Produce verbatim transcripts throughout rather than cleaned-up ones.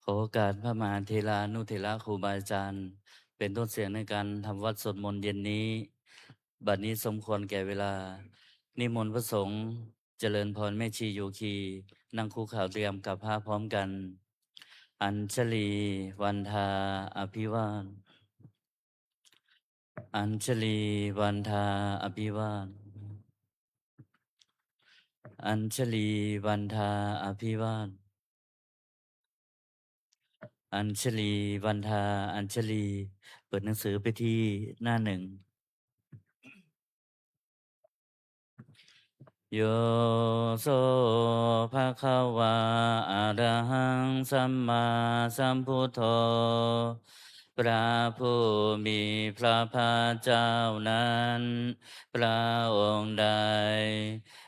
ขอโอกาสพระมหาเถรานุเถระครูบาอาจารย์ เป็นต้นเสียงในการทำวัตรสวดมนต์เย็นนี้ บัดนี้สมควรแก่เวลา นิมนต์พระสงฆ์เจริญพรแม่ชีโยคี นั่งคุกเข่าเตรียมกับพระพร้อมกัน อัญชลี วันทา อภิวาท อัญชลี วันทา อภิวาท อัญชลี วันทา อภิวาท อัญชลี วันทา อัญชลี เปิดหนังสือไปที่หน้าหนึ่ง โย โส ภะคะวา อะระหัง สัมมาสัมพุทโธ พระผู้มีพระภาคเจ้านั้น พระองค์ใด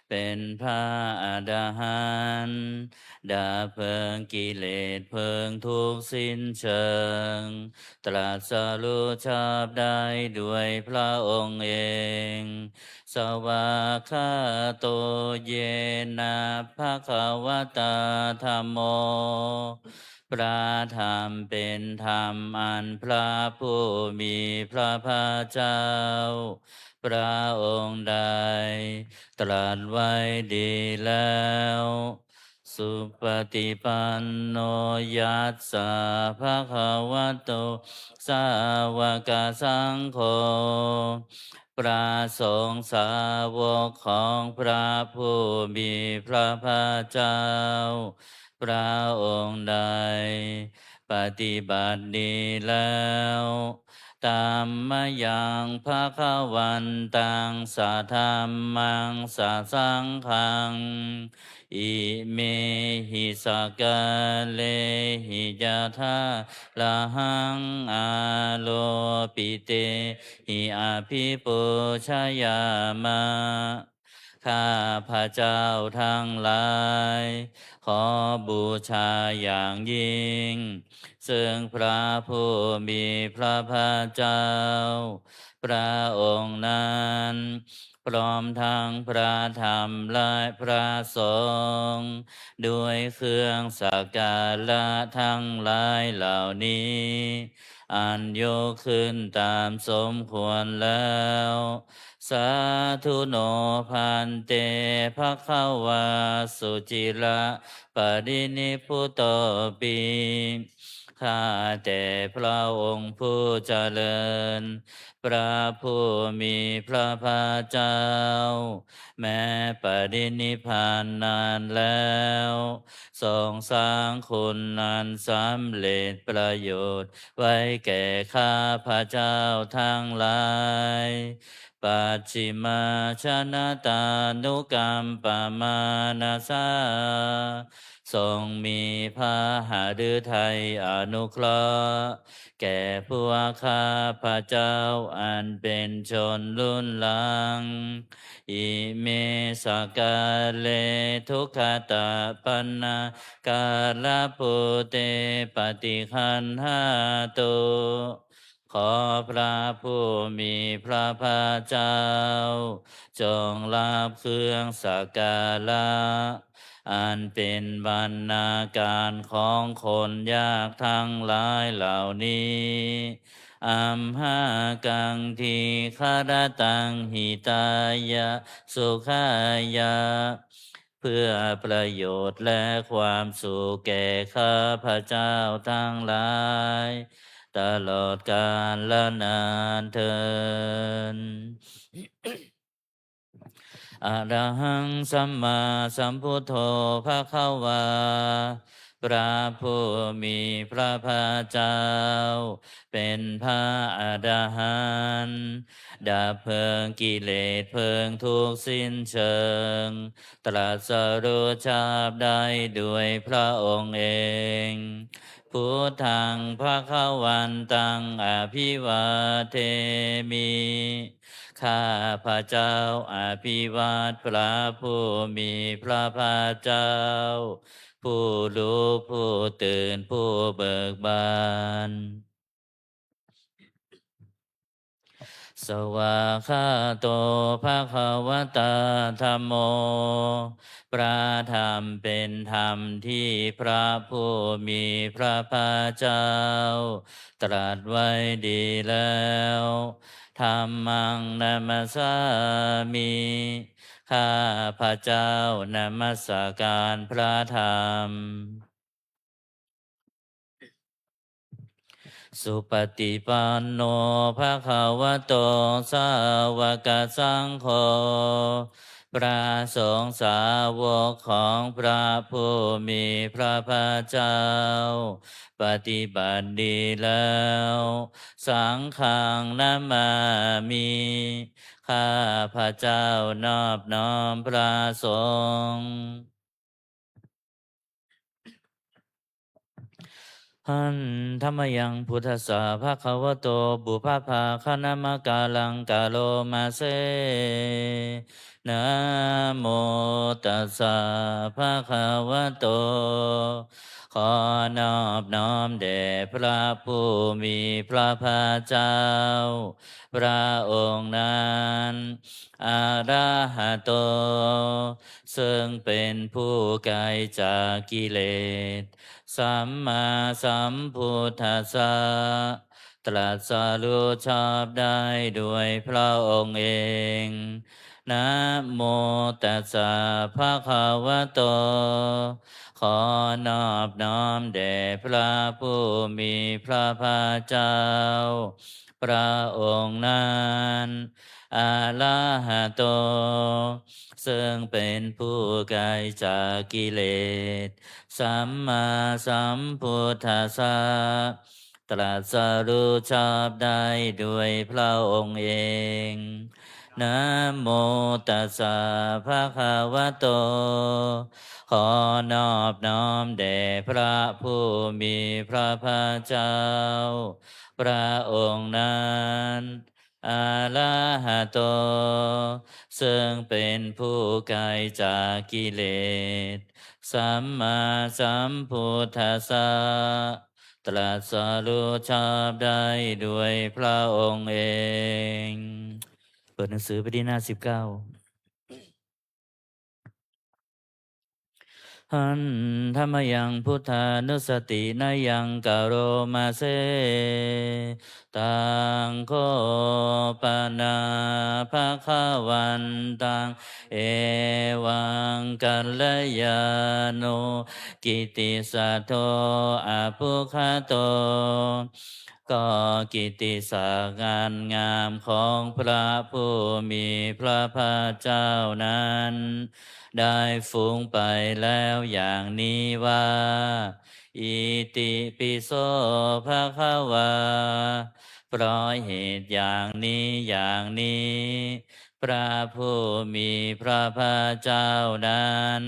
เป็นพระอรหันต์ ดับเพลิงกิเลสเพลิงทุกข์สิ้นเชิง ตรัสรู้ชอบได้ด้วยพระองค์เอง สวากขาโต เยนะ ภะคะวะตา ธัมโม พระธรรมเป็นธรรมอันพระผู้มีพระภาคเจ้า พระองค์ใด ตรัสไว้ดีแล้ว สุปฏิปันโน ยัสสะ ภะคะวะโต สาวกสังโฆ พระสงฆ์สาวกของพระผู้มีพระภาคเจ้า พระองค์ใด ปฏิบัติดีแล้ว ธัมมะยัง ภะคะวันตัง สะธัมมัง สะสังฆัง อิเมหิ สะกาเลหิ ยะถา ระหัง อาโรปิเตหิ อะภิปูชยามะ ข้าพระเจ้าทั้งหลาย ขอบูชาอย่างยิ่ง ซึ่งพระผู้มีพระภาคเจ้า พระองค์นั้น พร้อมทั้งพระธรรมและพระสงฆ์ ด้วยเครื่องสักการะทั้งหลายเหล่านี้ อันยกขึ้นตามสมควรแล้ว สาธุโน ภันเต ภะคะวา สุจิระ ปะรินิพพุโต ปิ ข้าแต่พระองค์ผู้เจริญ พระผู้มีพระภาคเจ้า แม้ปรินิพพานนานแล้ว ทรงสร้างคุณอันสำเร็จประโยชน์ไว้แก่ข้าพระเจ้าทั้งหลาย ปัจฉิมาชนะตานุกัมปมานะสา ทรงมีพระหฤทัยอนุเคราะห์ แก่พวกข้าพระเจ้าอันเป็นชนรุ่นหลัง อิเม สะกาเล ทุกขตะปะนา การะปูเต ปะติคันหาตุ ขอพระผู้มีพระภาคเจ้า จงรับเครื่องสักการะ อันเป็นบรรณาการของคนยากทั้งหลายเหล่านี้ อัมหากัง ทีฆะรตัง หิตายะ สุขายะ เพื่อประโยชน์และความสุขแก่ข้าพระเจ้าทั้งหลาย ตลอดกาลนานเทอญ อะระหัง สัมมาสัมพุทโธ ภะคะวา พระผู้มีพระภาคเจ้า เป็นพระอรหันต์ ดับเพลิงกิเลสเพลิงทุกข์สิ้นเชิง ตรัสรู้ชอบได้ด้วยพระองค์เอง พุทธัง ภะคะวันตัง อะภิวาเทมิ ข้าพระเจ้าอภิวาทพระผู้มีพระภาคเจ้า ผู้รู้ผู้ตื่นผู้เบิกบาน ส Svākkhāto bhagavatā dhammo. พระธรรมเป็นธรรมที่พระผู้มีพระภาคเจ้าตรัสไว้ดีแล้ว Dhammaṃ namassāmi. ข้าพเจ้านมัสการพระธรรม Supaṭipanno bhagavato sāvakasaṅgho. พระสงฆ์สาวกของพระผู้มีพระภาคเจ้า ปฏิบัติดีแล้ว Saṅghaṃ namāmi. ข้าพเจ้านอบน้อมพระสงฆ์ Handa mayaṃ buddhassa bhagavato pubbabhāganamakāraṃ karoma se. Namo tassa bhagavato. ขอนอบน้อมแด่พระผู้มีพระภาคเจ้า พระองค์นั้น Arahato ซึ่งเป็นผู้ไกลจากกิเลส Sammāsambuddhassa ตรัสรู้ชอบได้ด้วยพระองค์เอง Namo tassa bhagavato. ขอนอบน้อมแด่พระผู้มีพระภาคเจ้า พระองค์นั้น Arahato ซึ่งเป็นผู้ไกลจากกิเลส Sammāsambuddhassa ตรัสรู้ชอบได้ด้วยพระองค์เอง Namo tassa bhagavato. ขอนอบน้อมแด่พระผู้มีพระภาคเจ้า พระองค์นั้น Arahato ซึ่งเป็นผู้ไกลจากกิเลส Sammāsambuddhassa ตรัสรู้ชอบได้ด้วยพระองค์เอง เปิดหนังสือไปที่หน้าสิบเก้า Handa mayaṃ buddhānussatinayaṃ karoma se. Taṃ kho pana bhagavantaṃ evaṃ kalyāṇo kittisaddo abbhuggato. ก็กิตติศักดิ์อันงามของพระผู้มีพระภาคเจ้านั้น ได้ฟุ้งไปแล้วอย่างนี้ว่า Itipi so bhagavā. เพราะเหตุอย่างนี้อย่างนี้ พระผู้มีพระภาคเจ้านั้น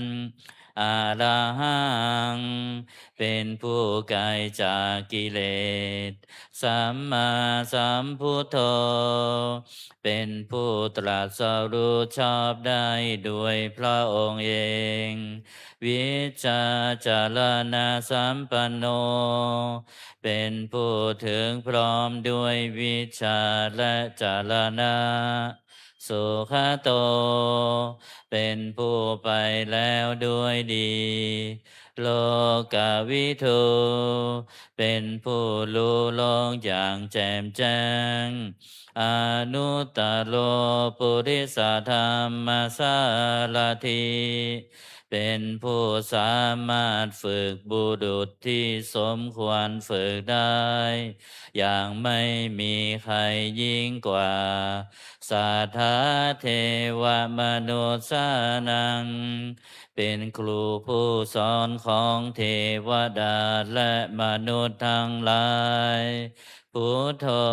Arahaṃ เป็นผู้ไกลจากกิเลส Sammāsambuddho เป็นผู้ตรัสรู้ชอบได้ด้วยพระองค์เอง Vijjācaraṇasampanno เป็นผู้ถึงพร้อมด้วยวิชชาและจรณะ Sugato เป็นผู้ไปแล้วด้วยดี Lokavidū เป็นผู้รู้โลกอย่างแจ่มแจ้ง Anuttaro purisadammasārathi เป็นผู้สามารถฝึกบุรุษที่สมควรฝึกได้ อย่างไม่มีใครยิ่งกว่า Satthā devamanussānaṃ เป็นครูผู้สอนของเทวดาและมนุษย์ทั้งหลาย Buddho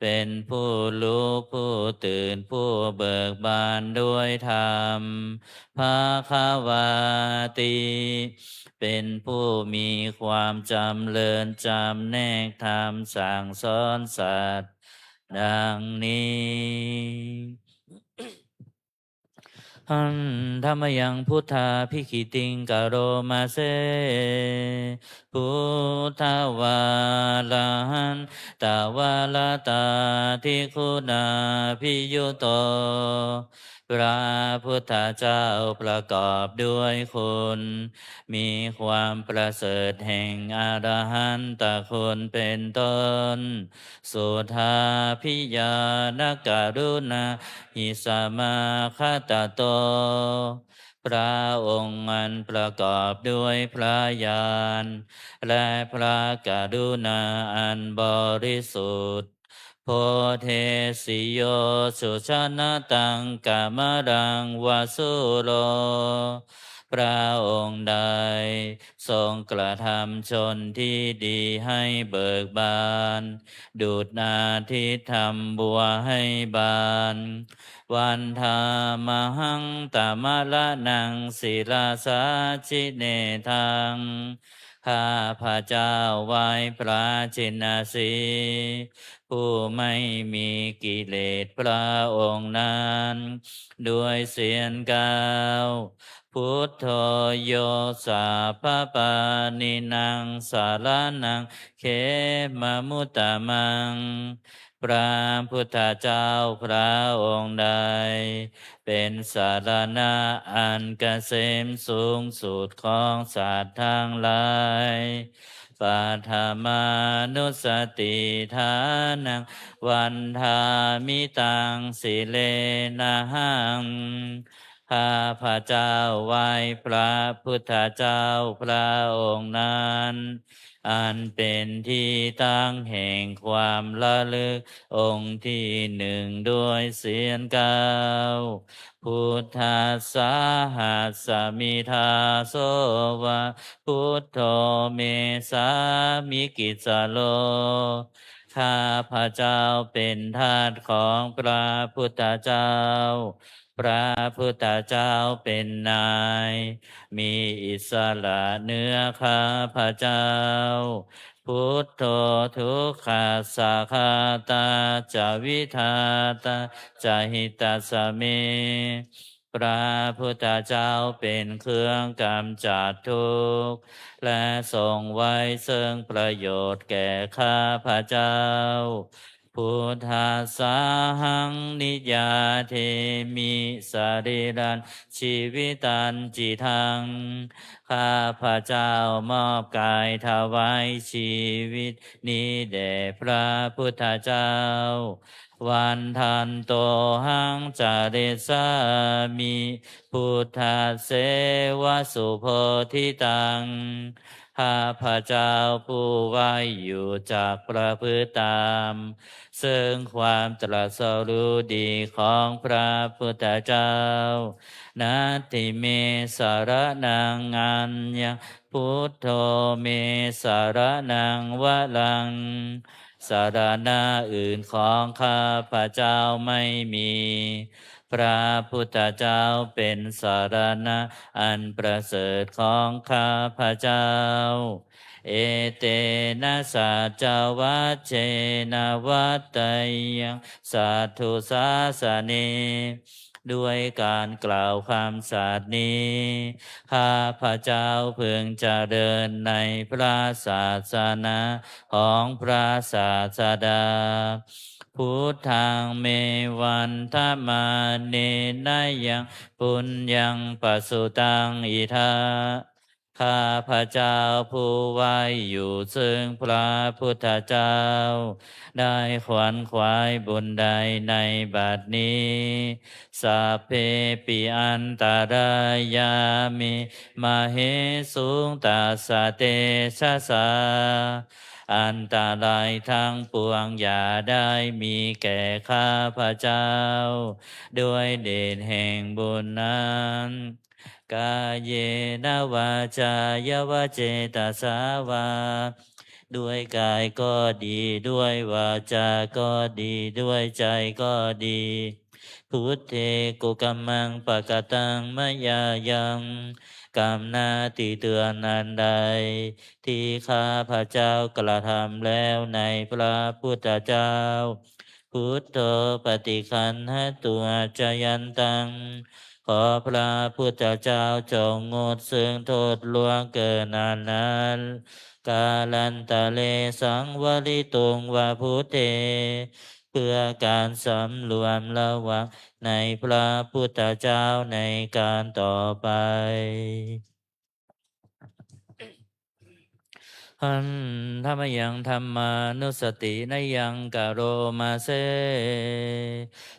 เป็นผู้รู้ผู้ตื่นผู้เบิกบานด้วยธรรม Bhagavāti เป็นผู้มีความจำเริญจำแนกธรรมสั่งสอนสัตว์ ดังนี้ Handa Handa mayaṃ buddhābhigītiṃ karoma se. Buddhavārahantavaratādiguṇābhiyutto. พระพุทธเจ้าประกอบด้วยคุณ มีความประเสริฐแห่งอรหันตคุณเป็นต้น Suddhābhiñāṇakaruṇāhi samāgatatto. พระองค์อันประกอบด้วยพระญาณ และพระกรุณาอันบริสุทธิ์ Bodhesi yo sujanataṃ kamalaṃ va sūro. พระองค์ใดทรงกระทำชนที่ดีให้เบิกบาน ดุจอาทิตย์ทำบัวให้บาน Vandāmahaṃ tamaraṇaṃ sirasā jinendaṃ. ข้าพเจ้าไหว้พระชินสีห์ ผู้ไม่มีกิเลสพระองค์นั้น ด้วยเสียงกล่าว Buddho yo sabbapāṇīnaṃ saraṇaṃ khemamuttamaṃ. พระพุทธเจ้าพระองค์ใด เป็นสรณะอันเกษมสูงสุดของสัตว์ทั้งหลาย Paṭhamānussatiṭṭhānaṃ vandāmi taṃ sirenahaṃ. ข้าพเจ้าไหว้พระพุทธเจ้าพระองค์นั้น อันเป็นที่ตั้งแห่งความระลึกองค์ที่หนึ่งด้วยเสียงกล่าว Buddhassāhasmi dāso va buddho me sāmikissaro. ข้าพเจ้าเป็นทาสของพระพุทธเจ้า พระพุทธเจ้าเป็นนาย มีอิสระเหนือข้าพเจ้า Buddho dukkhassa ghātā ca vidhātā ca hitassa me. พระพุทธเจ้าเป็นเครื่องกำจัดทุกข์ และทรงไว้ซึ่งประโยชน์แก่ข้าพเจ้า Buddhassāhaṃ niyyādemi sarīrañjīvitañcidaṃ. ข้าพเจ้ามอบกายถวายชีวิตนี้แด่พระพุทธเจ้า Vandantohaṃ carissāmi buddhasseva subodhitaṃ. ข้าพเจ้าผู้ไหว้อยู่จักประพฤติตาม ซึ่งความตรัสรู้ดีของพระพุทธเจ้า Natthi me saraṇaṃ aññaṃ buddho me saraṇaṃ varaṃ. สรณะอื่นของข้าพเจ้าไม่มี พระพุทธเจ้าเป็นสรณะอันประเสริฐของข้าพเจ้า Etena saccavajjena vaḍḍheyyaṃ satthu sāsane. ด้วยการกล่าวคำสัตย์นี้ ข้าพเจ้าพึงเจริญในพระศาสนาของพระศาสดา Buddhaṃ me vandamānena yaṃ puññaṃ pasutaṃ idha. ข้าพเจ้าผู้ไหว้อยู่ซึ่งพระพุทธเจ้า ได้ขวนขวายบุญใดในบัดนี้ Sabbepi antarāyā me māhesuṃ tassa tejasā. อันตรายทั้งปวงอย่าได้มีแก่ข้าพเจ้า ด้วยเดชแห่งบุญนั้น Kāyena vācāya va cetasā vā. ด้วยกายก็ดี ด้วยวาจาก็ดี ด้วยใจก็ดี Buddhe kukammaṃ pakataṃ mayā yaṃ. กรรมหน้าที่เตือนอันใด ที่ข้าพเจ้ากระทำแล้วในพระพุทธเจ้า Buddho paṭiggaṇhatu accayantaṃ. ขอพระพุทธเจ้าจงงดซึ่งโทษล่วงเกินอันนั้น kālantare saṃvarituṃ va buddhe เพื่อการสำรวมระวังในพระพุทธเจ้าในการต่อไป Handa mayaṃ dhammānussatinayaṃ karoma se.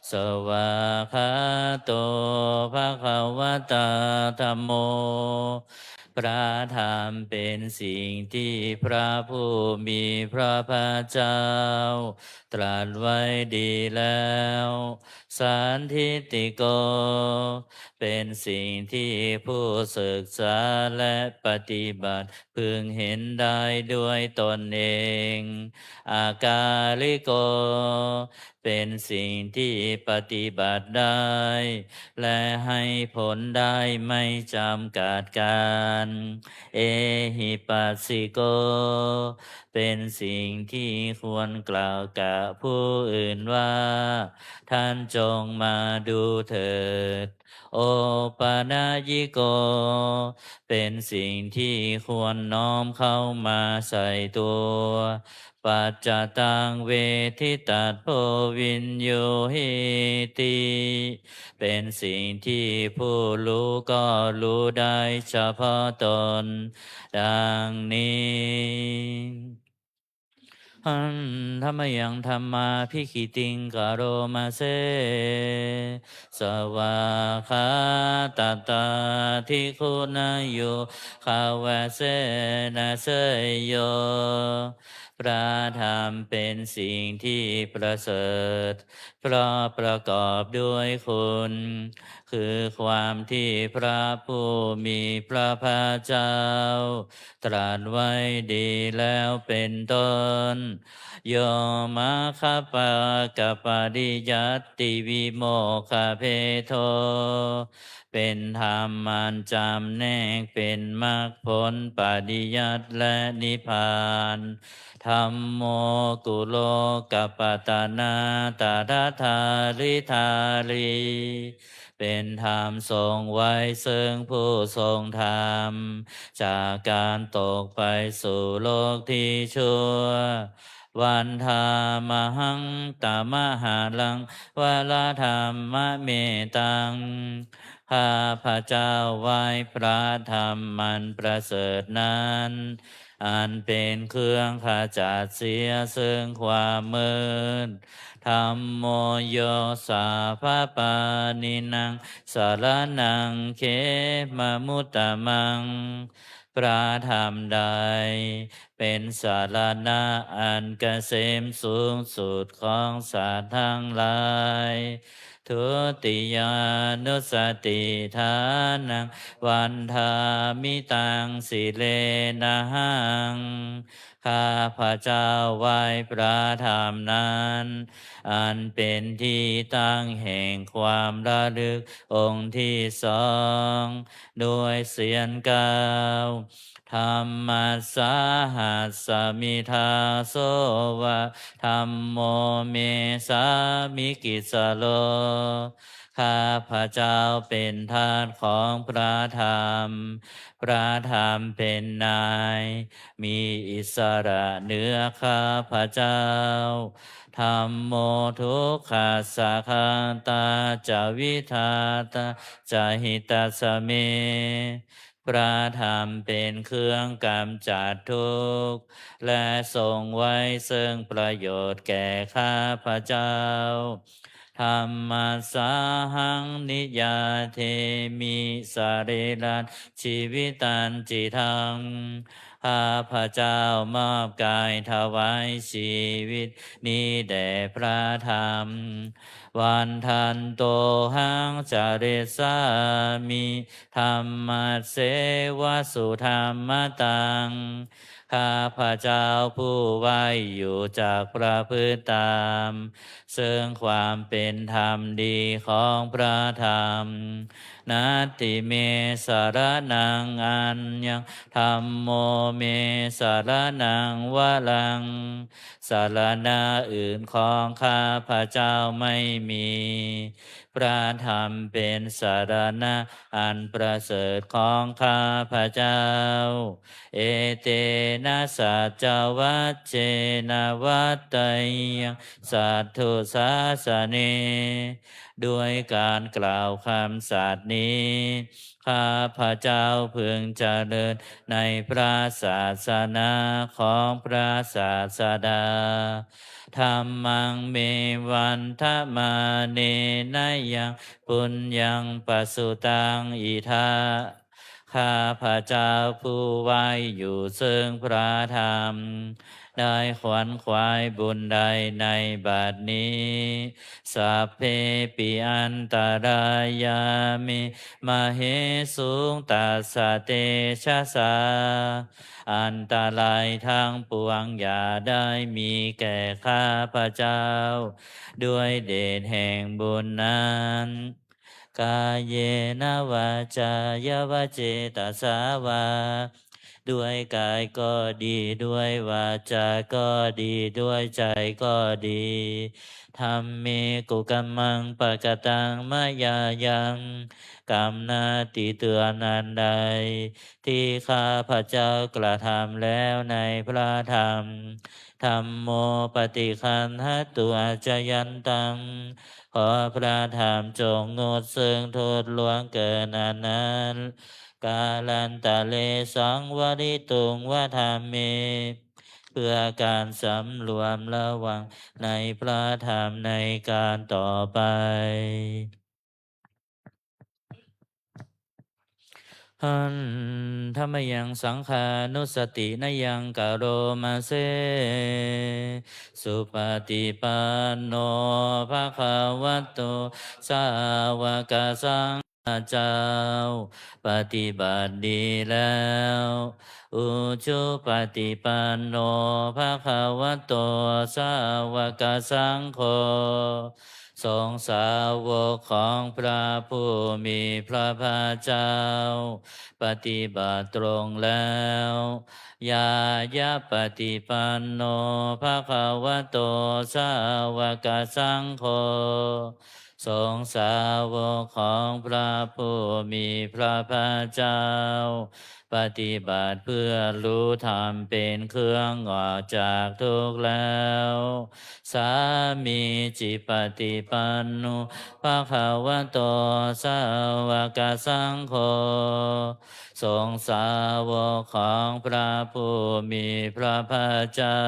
Svākkhāto bhagavatā dhammo. พระธรรมเป็นสิ่งที่พระผู้มีพระภาคเจ้าตรัสไว้ดีแล้ว Sandiṭṭhiko เป็นสิ่งที่ผู้ศึกษาและปฏิบัติพึงเห็นได้ด้วยตนเอง Akāliko เป็นสิ่งที่ปฏิบัติได้ และให้ผลได้ไม่จำกัดกาล Ehipassiko เป็นสิ่งที่ควรกล่าวกับผู้อื่นว่า ท่านจงมาดูเถิด Opanayiko เป็นสิ่งที่ควรน้อมเข้ามาใส่ตัว Paccattaṃ veditabbo viññūhīti เป็นสิ่งที่ผู้รู้ก็รู้ได้เฉพาะตน ดังนี้ Handa mayaṃ dhammābhigītiṃ karoma se. Svākkhātatādiguṇayogavasena seyyo. พระธรรมเป็นสิ่งที่ประเสริฐ เพราะประกอบด้วยคุณ คือความที่พระผู้มีพระภาคเจ้า ตรัสไว้ดีแล้วเป็นต้น Yo maggaphagapariyattī vimokkhabhedo เป็นธรรมอันจำแนกเป็นมรรคผลปริยัติและนิพพาน Dhammo kulokapattanā tadadhāridhārī เป็นธรรมทรงไว้ซึ่งผู้ทรงธรรม จากการตกไปสู่โลกที่ชั่ว Vandāmahaṃ tamaharaṃ varadhammametaṃ ข้าพเจ้าไหว้พระธรรมมันประเสริฐนั้น อันเป็นเครื่องขจัดเสียซึ่งความมืด Dhammo yo sabbapāṇīnaṃ saraṇaṃ khemamuttamaṃ พระธรรมใดเป็นสรณะอันเกษมสูงสุดของสัตว์ทั้งหลาย Dutiyānussatiṭṭhānaṃ vandāmi taṃ sirenahaṃ ข้าพเจ้าไหว้พระธรรมนั้น อันเป็นที่ตั้งแห่งความระลึกองค์ที่สอง ด้วยเสียงกล่าว Dhammassāhasmi dāso va dhammo me sāmikissaro ข้าพเจ้าเป็นทาสของพระธรรม พระธรรมเป็นนาย มีอิสระเหนือข้าพเจ้า Dhammo dukkhassa ghātā ca vidhātā ca hitassa me พระธรรมเป็นเครื่องกำจัดทุกข์ และทรงไว้ซึ่งประโยชน์แก่ข้าพเจ้า Dhammassāhaṃ niyyādemi sarīrañjīvitañcidaṃ ข้าพเจ้ามอบกายถวายชีวิตนี้แด่พระธรรม Vandantohaṃ carissāmi dhammasseva sudhammataṃ ข้าพเจ้าผู้ไหว้อยู่จักประพฤติตามซึ่งความเป็นธรรมดีของพระธรรม Natthi me saraṇaṃ aññaṃ, dhammo me saraṇaṃ varaṃ, สรณะอื่นของข้าพเจ้าไม่มี พระธรรมเป็นสรณะอันประเสริฐของข้าพเจ้า Etena saccavajjena vaḍḍheyyaṃ satthu sāsane. ด้วยการกล่าวคำสัตย์นี้ ข้าพเจ้าพึงเจริญในพระศาสนาของพระศาสดา Dhammaṃ me vandamānena yaṃ puññaṃ pasutaṃ idha. ข้าพเจ้าผู้ไหว้อยู่ซึ่งพระธรรม ได้ขวนขวายบุญใดในบัดนี้ Sabbepi antarāyā me māhesuṃ tassa tejasā. อันตรายทั้งปวงอย่าได้มีแก่ข้าพเจ้า ด้วยเดชแห่งบุญนั้น Kāyena vācāya va cetasā vā. ด้วยกายก็ดี ด้วยวาจาก็ดี ด้วยใจก็ดี Dhamme kukammaṃ pakataṃ mayā yaṃ. กรรมหน้าที่เตือนอันใด ที่ข้าพเจ้ากระทำแล้วในพระธรรม Dhammo paṭiggaṇhatu accayantaṃ. ขอพระธรรมจงงดซึ่งโทษล่วงเกินอันนั้น Kālantare saṃvarituṃ va dhamme. เพื่อการสำรวมระวังในพระธรรมในการต่อไป Handa mayaṃ saṅghānussatinayaṃ karoma se. Supaṭipanno bhagavato sāvakasaṅgho. เจ้าปฏิบัติดีแล้ว Ujupaṭipanno bhagavato sāvakasaṅgho. สงฆ์สาวกของพระผู้มีพระภาคเจ้า ปฏิบัติตรงแล้ว Ñāyapaṭipanno bhagavato sāvakasaṅgho. สงฆ์สาวกของพระผู้มีพระภาคเจ้า ปฏิบัติเพื่อรู้ธรรมเป็นเครื่องออกจากทุกข์แล้ว Sāmīcipaṭipanno bhagavato sāvakasaṅgho. สงฆ์สาวกของพระผู้มีพระภาคเจ้า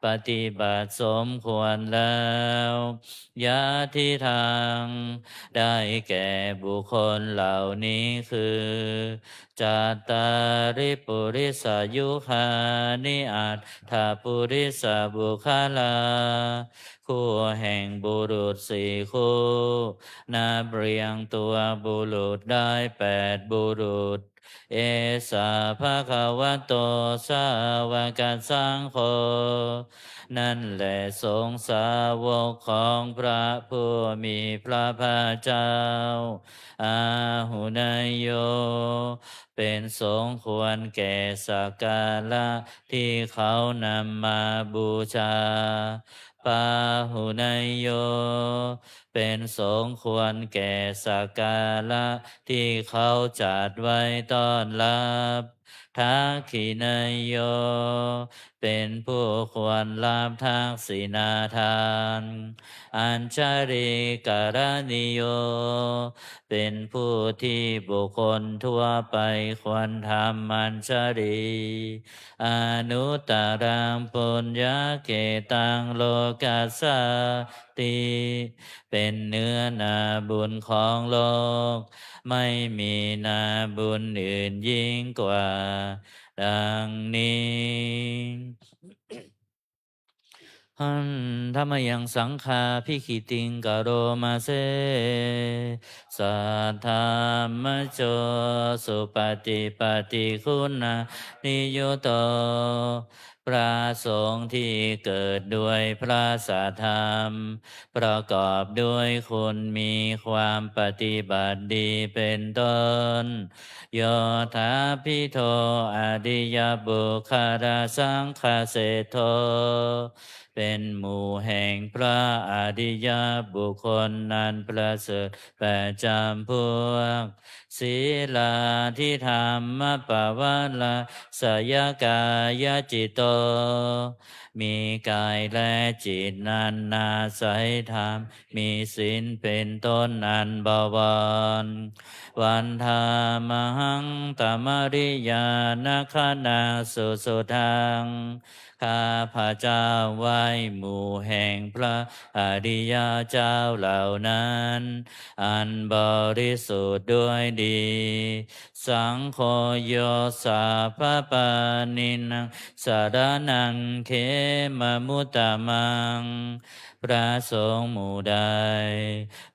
ปฏิบัติสมควรแล้ว Yadidaṃ ได้แก่บุคคลเหล่านี้คือ Cattāri purisayugāni aṭṭha purisapuggalā. คู่แห่งบุรุษสี่คู่ นับเรียงตัวบุรุษได้แปดบุรุษ Esa bhagavato sāvakasaṅgho. นั่นแหละสงฆ์สาวกของพระผู้มีพระภาคเจ้า Āhuneyyo เป็นสงฆ์ควรแก่สักการะที่เขานำมาบูชา Pāhuneyyo เป็นสงฆ์ควรแก่สักการะที่เขาจัดไว้ต้อนรับ Dakkhiṇeyyo เป็นผู้ควรรับทักษิณาทาน Añjalikaraṇīyo เป็นผู้ที่บุคคลทั่วไปควรทำอัญชลี Anuttaraṃ puññakkhettaṃ lokassāti เป็นเนื้อนาบุญของโลก ไม่มีนาบุญอื่นยิ่งกว่า ดังนี้ Handa mayaṃ saṅghābhigītiṃ karoma se. Saddhammajo supaṭipattiguṇaniyutto. พระสงฆ์ที่เกิดด้วยพระสัทธรรม ประกอบด้วยคุณมีความปฏิบัติดีเป็นต้น Yotha pito ariyapuggalasaṅghaseṭṭho. เป็นหมู่แห่งพระอริยบุคคลนั้นประเสริฐประจำพวก Sīlādidhammapavarāsayakāyacitto. มีกายและจิตนั้นอาศัยธรรม มีศีลเป็นต้นอันบวร Vandāmahaṃ tamariyāna gaṇaṃ susuddhaṃ. ข้าพเจ้าไหว้หมู่แห่งพระอริยเจ้าเหล่านั้น อันบริสุทธิ์ด้วยดี Saṅgho yo sabbapāṇīnaṃ saraṇaṃ khemamuttamaṃ. พระสงฆ์หมู่ใด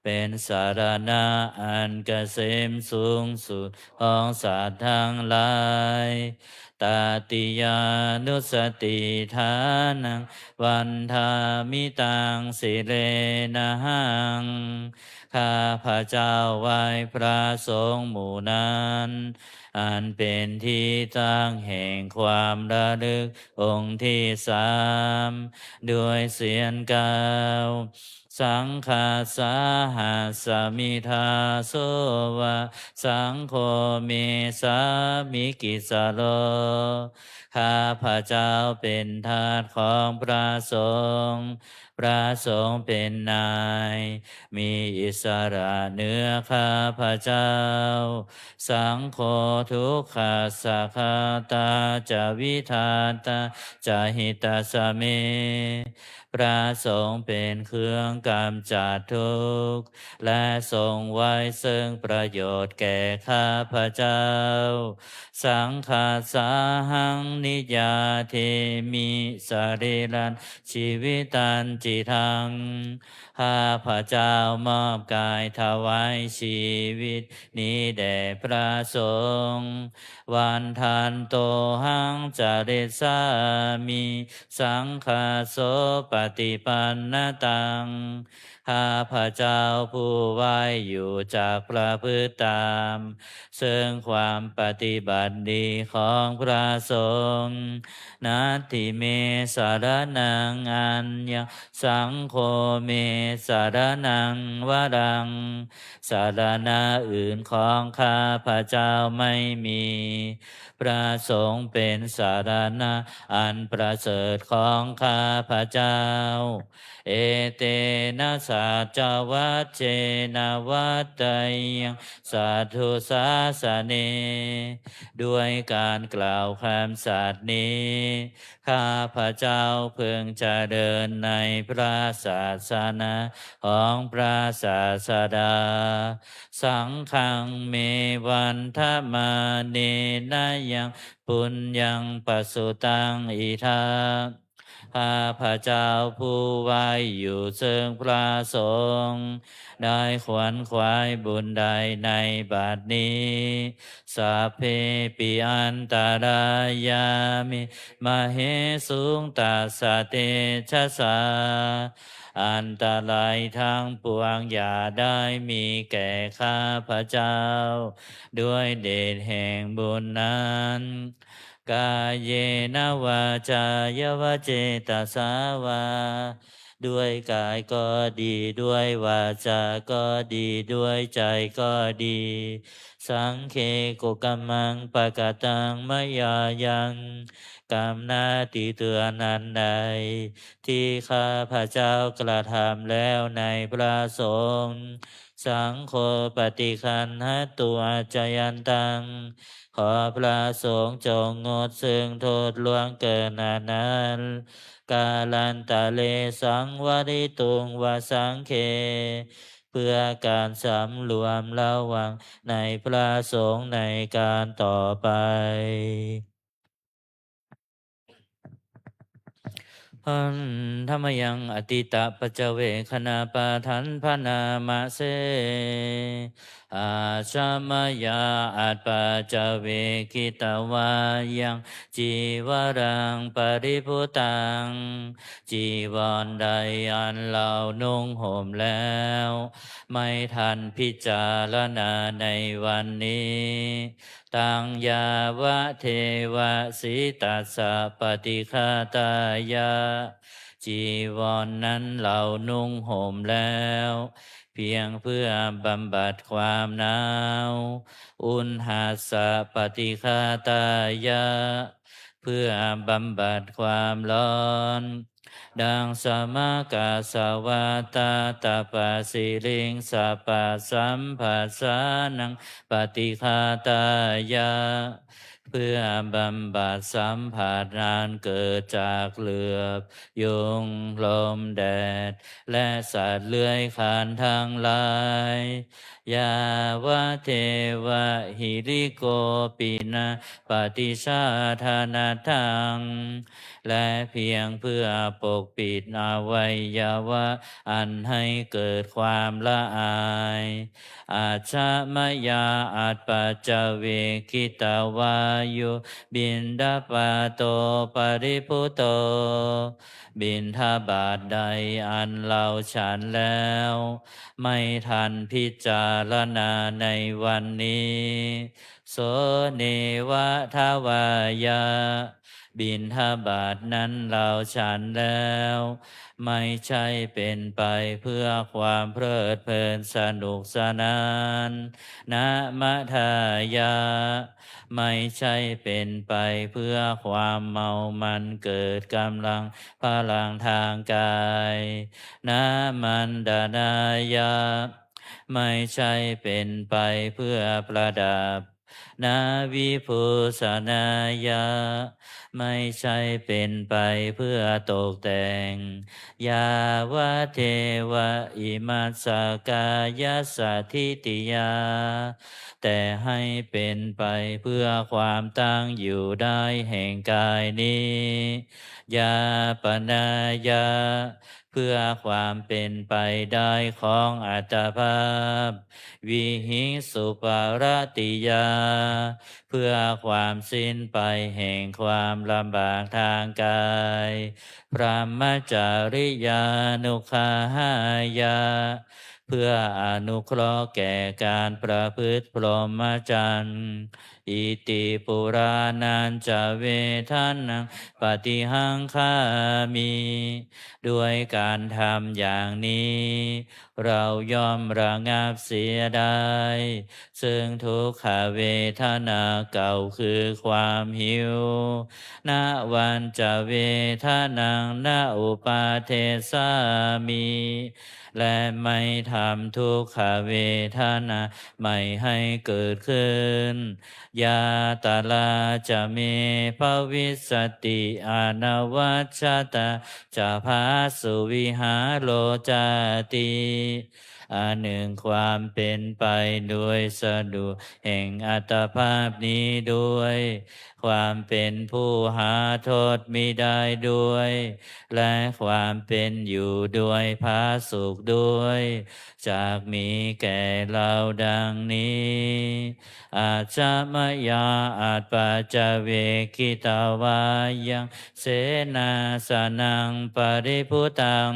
เป็นสรณะอันเกษมสูงสุดของสัตว์ทั้งหลาย Tatiyānussatiṭṭhānaṃ vandāmi taṃ sirenahaṃ. ข้าพเจ้าไหว้พระสงฆ์หมู่นั้น อันเป็นที่ตั้งแห่งความระลึกองค์ที่สาม ด้วยเสียงกล่าว Saṅghassāhasmi dāso va, saṅgho me sāmikissaro. ข้าพเจ้าเป็นทาสของพระสงฆ์ พระสงฆ์เป็นนาย มีอิสระเหนือข้าพเจ้า Saṅgho dukkhassa ghātā ca vidhātā ca hitassa me. พระสงฆ์เป็นเครื่องกำจัดทุกข์ และทรงไว้ซึ่งประโยชน์แก่ข้าพเจ้า Saṅghassāhaṃ niyyādemi sarīrañca jīvitañcidaṃ. ข้าพเจ้ามอบกายถวายชีวิตนี้แด่พระสงฆ์ Vandantohaṃ carissāmi saṅghassopaṭipannataṃ. ข้าพเจ้าผู้ไหว้อยู่จักประพฤติตาม ซึ่งความปฏิบัติดีของพระสงฆ์ Natthi me saraṇaṃ aññaṃ, saṅgho me saraṇaṃ varaṃ. สรณะอื่นของข้าพเจ้าไม่มี พระสงฆ์เป็นสรณะอันประเสริฐของข้าพเจ้า Etena saccavajjena vaḍḍheyyaṃ satthu sāsane. ด้วยการกล่าวคำสัตย์นี้ ข้าพเจ้าพึงเจริญในพระศาสนาของพระศาสดา Saṅghaṃ me vandamānena yaṃ puññaṃ pasutaṃ idha. ข้าพเจ้าผู้ไหว้อยู่ซึ่งพระสงฆ์ ได้ขวนขวายบุญใดในบัดนี้ Sabbepi antarāyā me māhesuṃ tassa tejasā. อันตรายทั้งปวงอย่าได้มีแก่ข้าพเจ้า ด้วยเดชแห่งบุญนั้น Kāyena vācāya va cetasā vā. ด้วยกายก็ดี ด้วยวาจาก็ดี ด้วยใจก็ดี Saṅghe kukammaṃ pakataṃ mayā yaṃ. กรรมหน้าที่เตือนอันใด ที่ข้าพเจ้ากระทำแล้วในพระสงฆ์ Saṅgho paṭiggaṇhatu accayantaṃ. ขอพระสงฆ์จงงดซึ่งโทษล่วงเกินอันนั้น Kālantare saṃvarituṃ va saṅghe. เพื่อการสำรวมระวังในพระสงฆ์ในการต่อไป Handa mayaṃ atītapaccavekkhaṇapāṭhaṃ bhaṇāma se. Ajja mayā appaccavekkhitvā yaṃ cīvaraṃ paribhuttaṃ. จีวรใดอันเรานุ่งห่มแล้ว ไม่ทันพิจารณาในวันนี้ Taṃ yāvadeva sītassa paṭighātāya. จีวรนั้นเรานุ่งห่มแล้ว เพียงเพื่อบำบัดความหนาว Uṇhassa paṭighātāya. เพื่อบำบัดความร้อน Daṃsamakasavātātapasiriṃsapasambhasanaṃ paṭighātāya. เพื่อบำบัดสัมผัสอันเกิดจากเหลือบ ยุง ลม แดด และสัตว์เลื้อยคลานทั้งหลาย Yāvadeva hirikopinapaṭicchādanatthaṃ. และเพียงเพื่อปกปิดอวัยวะอันให้เกิดความละอาย Ajja mayā appaccavekkhitvā yo piṇḍapāto paribhutto. บิณฑบาตใดอันเราฉันแล้ว ไม่ทันพิจารณาในวันนี้ So neva davāya. บิณฑบาตนั้นเราฉันแล้ว ไม่ใช่เป็นไปเพื่อความเพลิดเพลินสนุกสนาน Na madāya. ไม่ใช่เป็นไปเพื่อความเมามันเกิดกำลังพลังทางกาย Na maṇḍanāya. ไม่ใช่เป็นไปเพื่อประดับ Na vibhūsanāya. ไม่ใช่เป็นไปเพื่อตกแต่ง Yāvadeva imassa kāyassa ṭhitiyā. แต่ให้เป็นไปเพื่อความตั้งอยู่ได้แห่งกายนี้ Yāpanāya. เพื่อความเป็นไปได้ของอัตภาพ Vihiṃsuparatiyā. เพื่อความสิ้นไปแห่งความลำบากทางกาย Brahmacariyānuggahāya. เพื่ออนุเคราะห์แก่การประพฤติพรหมจรรย์ Iti purāṇañca vedanaṃ paṭihaṅkhāmi. ด้วยการทำอย่างนี้ เราย่อมระงับเสียได้ ซึ่งทุกขเวทนาเก่าคือความหิว Navañca vedanaṃ na uppādessāmi. และไม่ทำทุกขเวทนาใหม่ให้เกิดขึ้น Yātrā ca me bhavissati anavajjatā ca phāsuvihāro cāti. อันหนึ่งความเป็นไปโดยสะดวกแห่งอัตภาพนี้ด้วย ความเป็นผู้หาโทษมิได้ด้วย และความเป็นอยู่โดยผาสุกด้วย จักมีแก่เราดังนี้ Ajja mayā appaccavekkhitvā yaṃ senāsanaṃ paribhuttaṃ.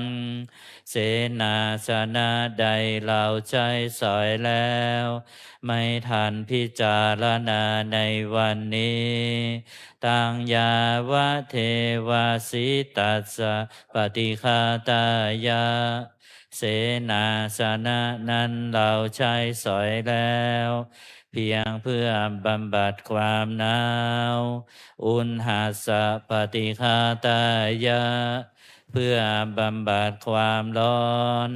เสนาสนะใดเราใช้สอยแล้ว ไม่ทันพิจารณาในวันนี้ Taṃ yāvadeva sītassa paṭighātāya. เสนาสนะนั้นเราใช้สอยแล้ว เพียงเพื่อบำบัดความหนาว Uṇhassa paṭighātāya. เพื่อบำบัดความร้อน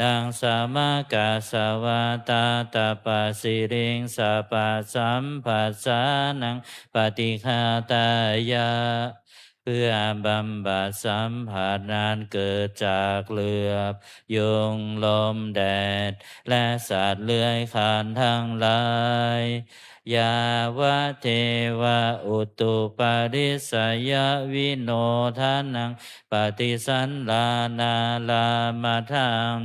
Daṃsamakasavātātapasiriṃsapasambhasanaṃ paṭighātāya. เพื่อบำบัดสัมผัสอันเกิดจากเหลือบยุง ลม แดด และสัตว์เลื้อยคลานทั้งหลาย yāvadeva utuparissayavinodanaṃ paṭisallānārāmatthaṃ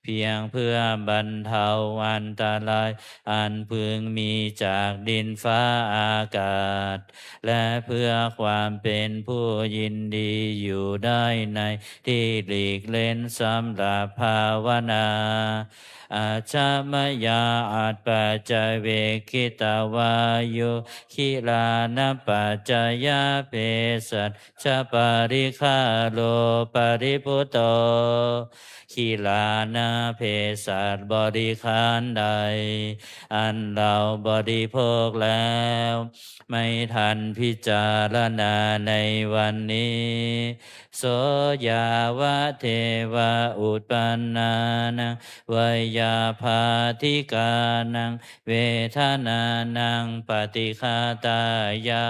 เพียงเพื่อบรรเทาอันตรายอันพึงมีจากดินฟ้าอากาศ และเพื่อความเป็นผู้ยินดีอยู่ได้ในที่หลีกเล้นสำหรับภาวนา Ajja mayā appaṭivekkhitvā yo gilānapaccayabhesajjaparikkhāro paribhutto gilāna เภสัชบริขารใด อันเราบริโภคแล้ว ไม่ทันพิจารณาในวันนี้ so yāvadeva uppannānaṃ veyyābādhikānaṃ vedanānaṃ paṭighātāya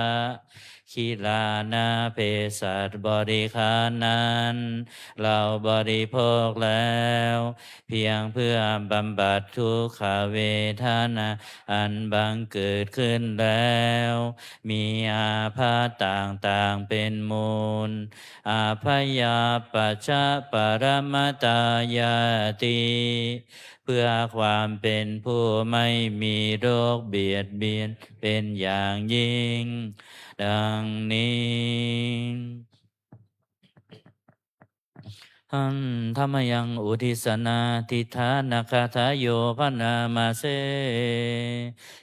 gilāna เภสัชบริขารนั้น เราบริโภคแล้ว เพียงเพื่อบำบัดทุกขเวทนาอันบังเกิดขึ้นแล้ว มีอาภัพต่างๆเป็นมูล abyāpajjhaparamatāyāti เพื่อความเป็นผู้ไม่มีโรคเบียดเบียนเป็นอย่างยิ่ง ดังนี้ Handa mayaṃ uddissanā tiṭṭhānagāthāyo bhaṇāma se.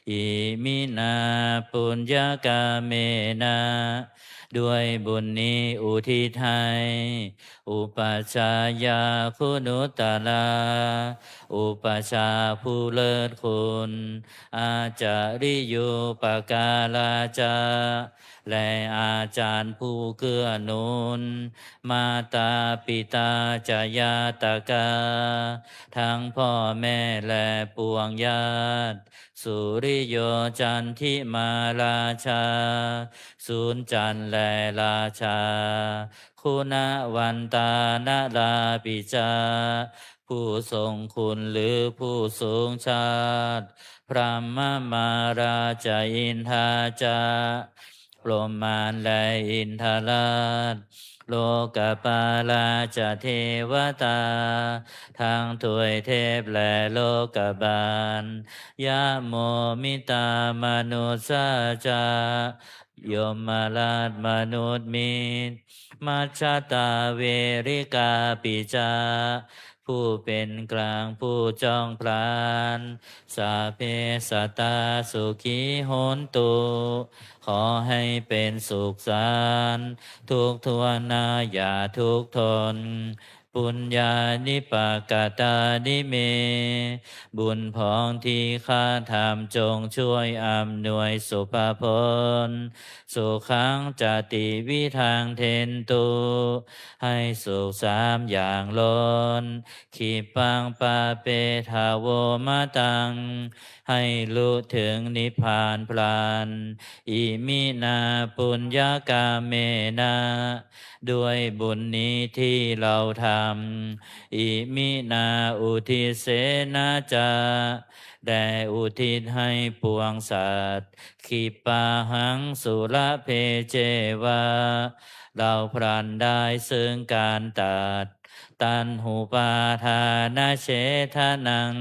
Iminā puññakammena ด้วยบุญนี้อุทิศให้ upajjhāyā guṇuttarā อุปัชฌาย์ผู้เลิศคุณ ācariyūpakārā ca และอาจารย์ผู้เกื้อหนุน mātā pitā ca ñātakā ทั้งพ่อแม่และปวงญาติ suriyo candimā rājā สุริจันทร์และราชา guṇavantā narāpi ca ผู้ทรงคุณหรือผู้สูงชาติ brahmamārā ca indā ca พรหมมารและอินทราช lokapālā ca devatā ทั้งทวยเทพและโลกบาล yamo mittā manussā ca ยมราชมนุษย์มิตร majjhattā verikāpi ca ผู้เป็นกลางผู้จ้องพลัน sabbe sattā sukhī hontu ขอให้เป็นสุขสันต์ทุกทั่วหน้าอย่าทุกข์ทน puññāni pakatāni me บุญพองที่ข้าทำจงช่วยอำนวยสุภผล sukhaṃ ca tividhaṃ dentu ให้สุขสามอย่างล้น khippaṃ pāpetha vomataṃ ให้ลุถึงนิพพานพลัน iminā puññakammena ด้วยบุญนี้ที่เราทำ iminā uddissena ca แด่อุทิศให้ปวงสัตว์ khippāhaṃ sulabhe ceva เราพลันได้ซึ่งการตัด taṇhupādānachedanaṃ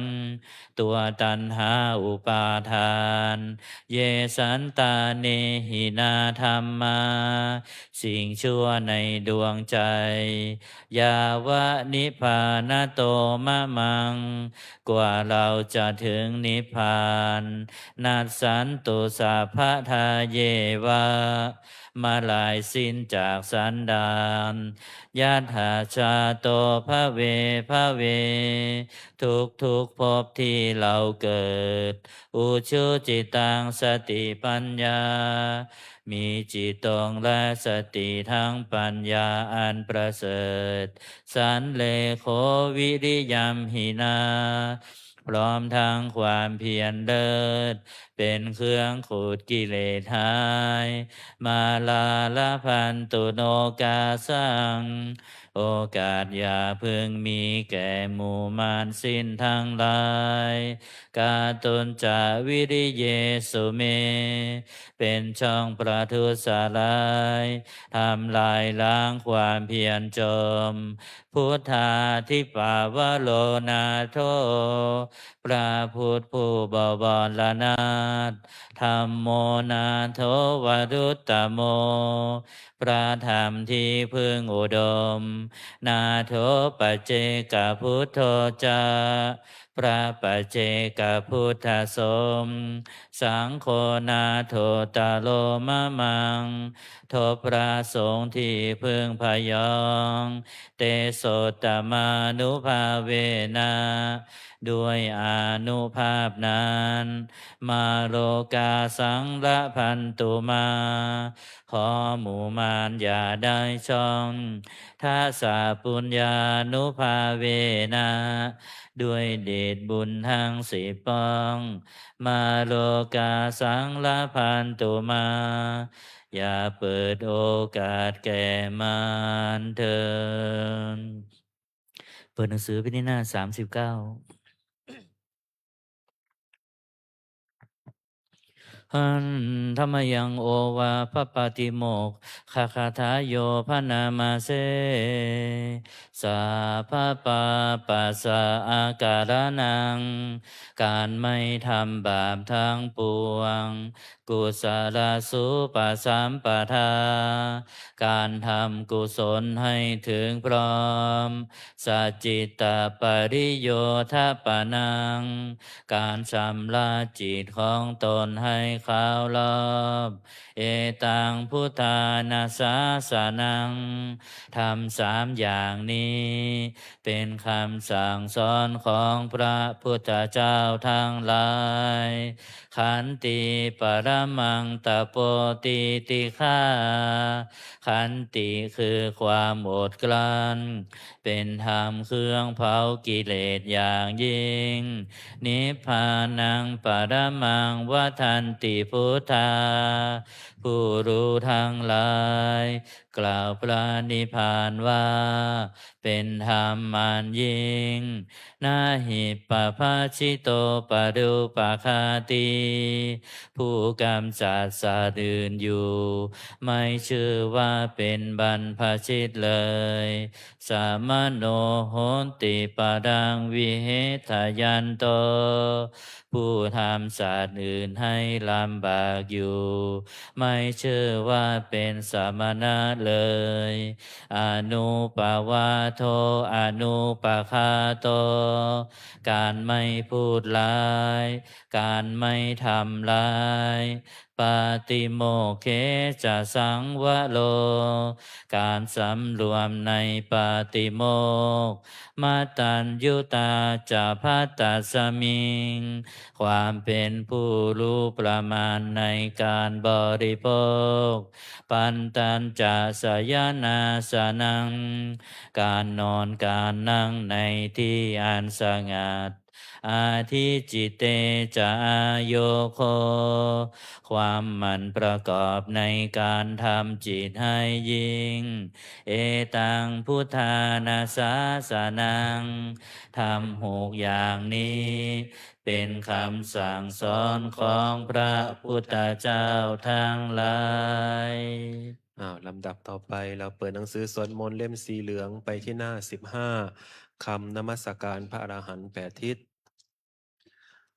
ตัวตัณหาอุปาทาน ye santāne hīnā dhammā สิ่งชั่วในดวงใจ yāva nibbānato mamaṃ กว่าเราจะถึงนิพพาน nassantu sabbadā yeva เมื่อลายสิ้นจากสันดาน yattha jāto bhave bhave ทุกทุกๆภพที่เราเกิด ujucittaṃ satipaññā มีจิตตรงและสติทั้งปัญญาอันประเสริฐ sallekho viriyamhinā พร้อมทั้งความเพียรเลิศ เป็นเครื่องขูดกิเลสหาย Mālā labhantu nokāsaṃ โอกาสอย่าพึงมีแก่หมู่มารสิ้นทั้งหลาย Kātuñca viriyesu me เป็นช่องประทุษร้าย ทำลายล้างความเพียรจม Buddhādhipavaro nātho พระพุทธผู้บวรนาถ Dhammo nātho varuttamo พระธรรมที่พึ่งอุดม Nātho paccekabuddho ca พระปัจเจกพุทธสม Saṅgho nāthottaro mamaṃ ทบพระสงฆ์ที่พึ่งพยอง Tesottamānubhāvena ด้วยอานุภาพนั้น Mā rogāsaṃ labhantu mā ขอหมู่มารอย่าได้ช่อง Dasapuññānubhāvena ด้วยเดชบุญทั้งสิบป้อง Mā rogāsaṃ labhantu mā อย่าเปิดโอกาสแก่มารเถิด เปิดหนังสือไปที่หน้าสามสิบเก้า Handa mayaṃ ovāhapātimokkhagathayo bhaṇāma se. Sabbapāpassa akaraṇaṃ การไม่ทำบาปทั้งปวง Kusalasupasampadā การทำกุศลให้ถึงพร้อม Sacittapariyodapanaṃ การชำระจิตของตนให้ขาวรอบ Etaṃ buddhāna sāsanaṃ ธรรมสามอย่างนี้ เป็นคำสั่งสอนของพระพุทธเจ้าทั้งหลาย Khantī paramaṃ tapo titikkhā ขันติคือความอดกลั้น เป็นธรรมเครื่องเผากิเลสอย่างยิ่ง Nibbānaṃ paramaṃ vadanti buddhā ผู้รู้ทั้งหลาย กล่าวพระนิพพานว่า เป็นธรรมอันยิ่ง Na hi pabbajito parūpaghātī ผู้กำจัดสัตว์อื่นอยู่ ไม่ชื่อว่าเป็นบรรพชิตเลย Samaṇo hoti paraṃ vihetayanto ผู้ทำสัตว์อื่นให้ลำบากอยู่ ไม่ชื่อว่าเป็นสมณะเลย Anuppavādo anupaghāto การไม่พูดร้าย การไม่ทำร้าย Pātimokkhe ca saṃvaro การสำรวมในปาติโมกข์ Mataññutā ca bhaddasmiṃ ความเป็นผู้รู้ประมาณในการบริโภค Pantañca sayanāsanaṃ การนอนการนั่งในที่อันสงัด Adhicitte ca āyogo ความหมั่นประกอบในการทำจิตให้ยิ่ง Etaṃ buddhāna sāsanaṃ ธรรมหกอย่างนี้ เป็นคำสั่งสอนของพระพุทธเจ้าทั้งหลาย อ้าว ลำดับต่อไปเราเปิดหนังสือสวดมนต์เล่มสีเหลืองไปที่หน้าสิบห้า คำนมัสการพระอรหันต์แปดทิศ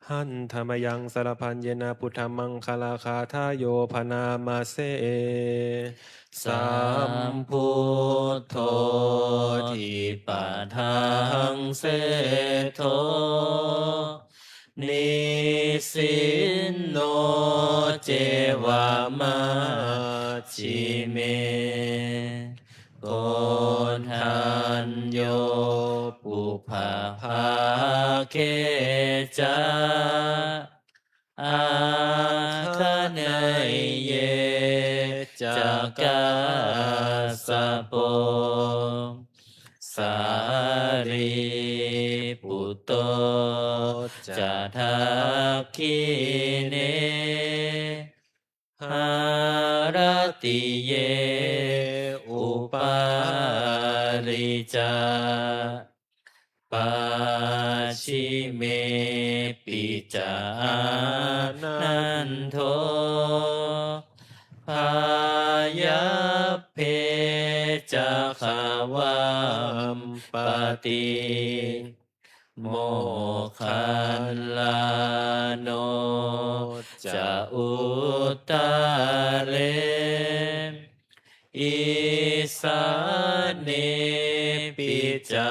Handa mayaṃ sarabhaññena buddhamaṅgalagāthāyo bhaṇāma se. Sambuddho dipadaṃ seṭṭho nisinno ceva majjhime Koṇḍañño pubbabhāge ca āgaṇeyye ca kassapo sārīputto ca dakkhiṇe, haratiye upāri ca, pacchimepi ca ānando, byāppaye ca gavampati. Moggallāno ca uttare, isānepi ca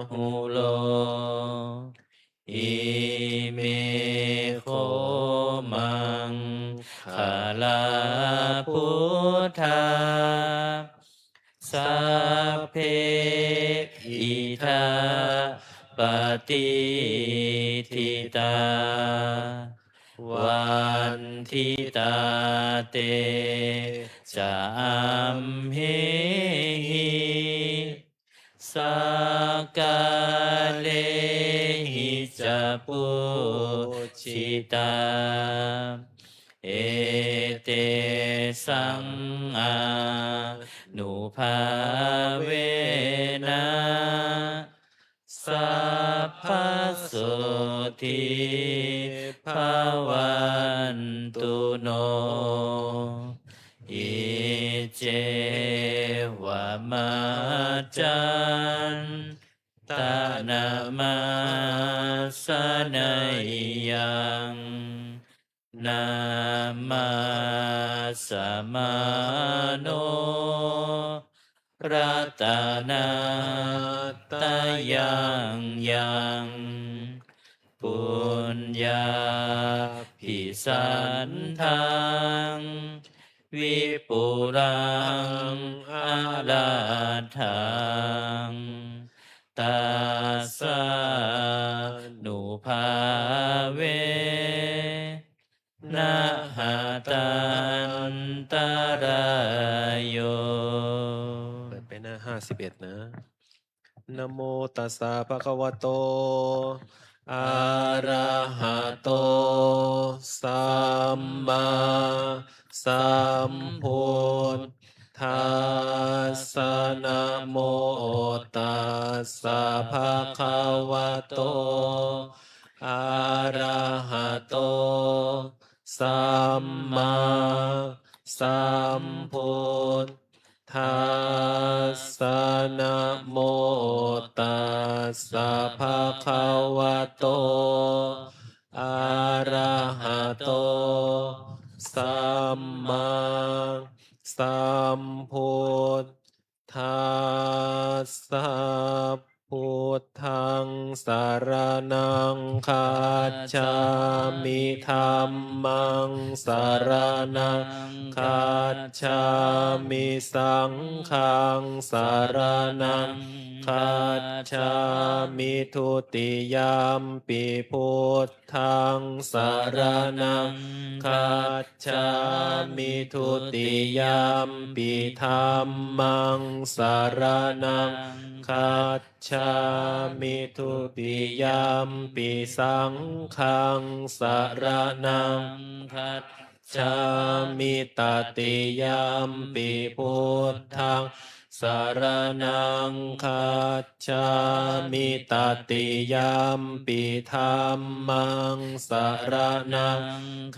Rāhulo, ime kho maṅgalā buddhā, sabbe idha patiṭṭhitā, vanditā te ca amhehi, sakkārehi ca pūjitā, etesaṃ ānubhāvena sabbasotthī bhavantu no. Iccevam accan tanamāsaneyyaṃ, namassamāno ratanattayaṃ yaṃ, puññābhisandaṃ vipulaṃ aladdhaṃ, tassānubhāvena hatantarāyo. เปิดไปหน้า ห้าสิบเอ็ด นะ Namo tassa bhagavato arahato sammāsambuddhassa. Namo tassa bhagavato arahato sammāsambuddhassa. Namo tassa bhagavato arahato sammāsambuddhassa. Buddhaṃ saraṇaṃ gacchāmi. Dhammaṃ saraṇaṃ gacchāmi. Saṅghaṃ saraṇaṃ gacchāmi. Dutiyampi buddhaṃ saraṇaṃ gacchāmi. Dutiyampi dhammaṃ saraṇaṃ gacchāmi. Dutiyampi saṅghaṃ saraṇaṃ gacchāmi. Tatiyampi buddhaṃ saraṇaṃ gacchāmi. Tatiyampi dhammaṃ saraṇaṃ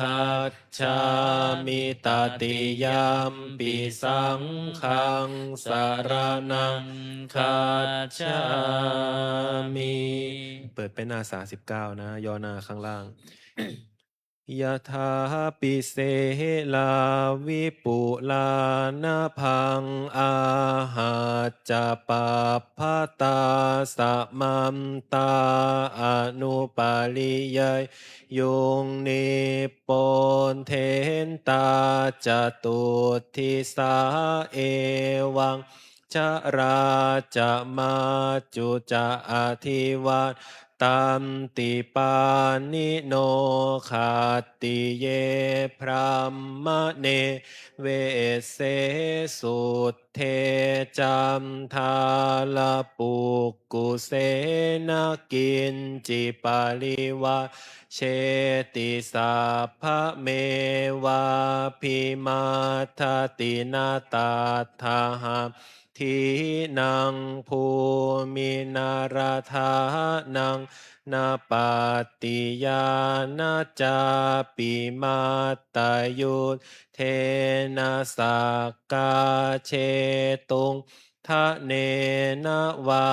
gacchāmi. Tatiyampi saṅghaṃ saraṇaṃ gacchāmi. เปิดไปหน้า สามสิบเก้า นะ ย่อหน้าข้างล่าง Yathāpi serā vipulā nabhaṃ āhacca pabbatā samantā anupariyeyuṃ nipponthetā catuddisā evaṃ jarā ca majju ca adhivā tanti pāṇino khattiye brāhmaṇe vesse sudde candālapukkuse sena kiñci parivajjeti sabbamevābhimatthati na tattha hatthiṇaṃ bhūmi na radhānaṃ na pattiyā na cāpi mattayuddhena sakkā jetuṃ dhanena vā.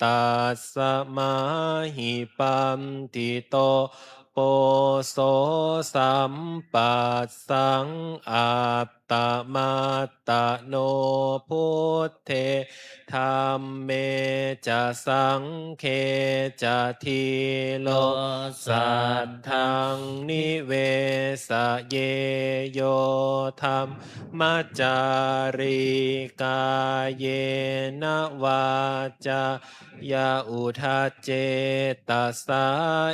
Tasmā hi paṇḍito poso sampassaṃ attamattano buddhe dhamme ca saṅghe ca dhīro saddhaṃ nivesaye yo dhammacārī kāyena vācāya uda cetasā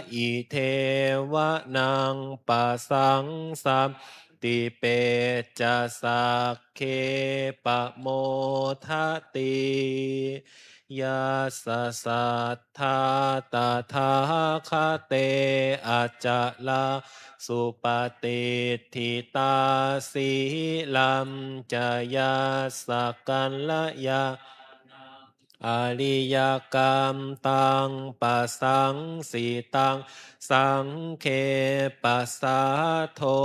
idheva naṃ pasaṃsanti pecca sagge pamodati. Yassa saddhā tathāgate acalā supaṭiṭṭhitā sīlañca yassa kalyāṇaṃ ariyakantaṃ pasaṃsitaṃ saṅghe pasādo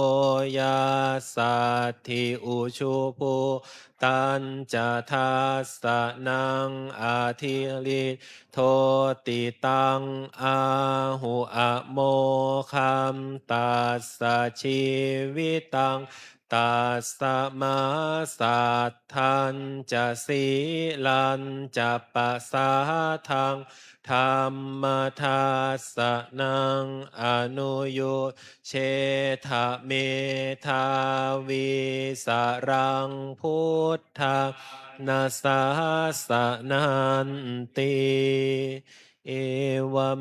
yassatthi ujubhūtañca dassanaṃ adhiliddhoti taṃ āhu amoghaṃ tassa jīvitaṃ. Tasmā saddhañca sīlañca pasādaṃ dhammadassanaṃ anuyujjetha medhāvīsaraṃ buddhāna sāsananti. Evamesuttaṃ.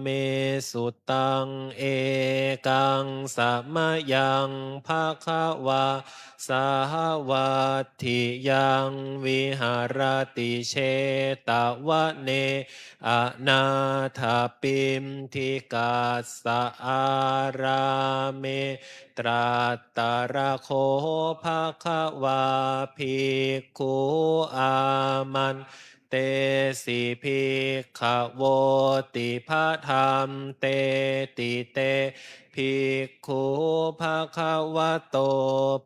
Ekaṃ samayaṃ bhagavā sāvatthiyaṃ viharati jetavane anāthapiṇḍikassa ārāme. Tatra kho bhagavā bhikkhū āman tesi bhikkhavoti. Bhadanteti te bhikkhū bhagavato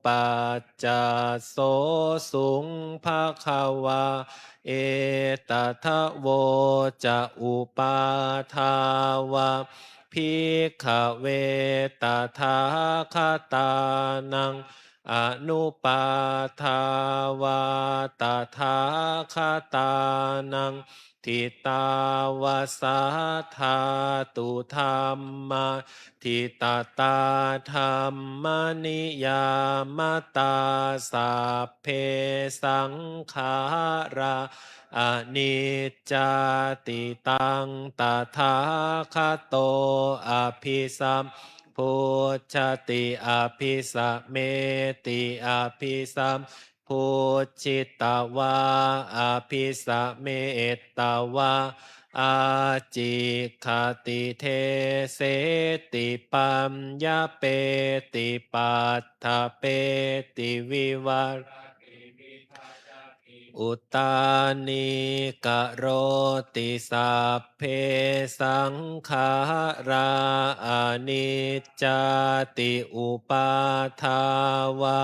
paccassosuṃ. Bhagavā etadavoca. Uppādā vā bhikkhave tathāgatānaṃ anupādā vā tathāgatānaṃ ṭhitāva sā dhātu dhammā ṭhitatā dhammaniyāmatā sabbe saṅkhārā aniccāti. Taṃ tathāgato abhisam bujjhati abhisameti. Abhisambujjhitvā abhisametvā ācikkhati deseti paññapeti paṭṭhapeti vivarati uttānīkaroti. Sabbe saṅkhārā aniccāti. Uppādā vā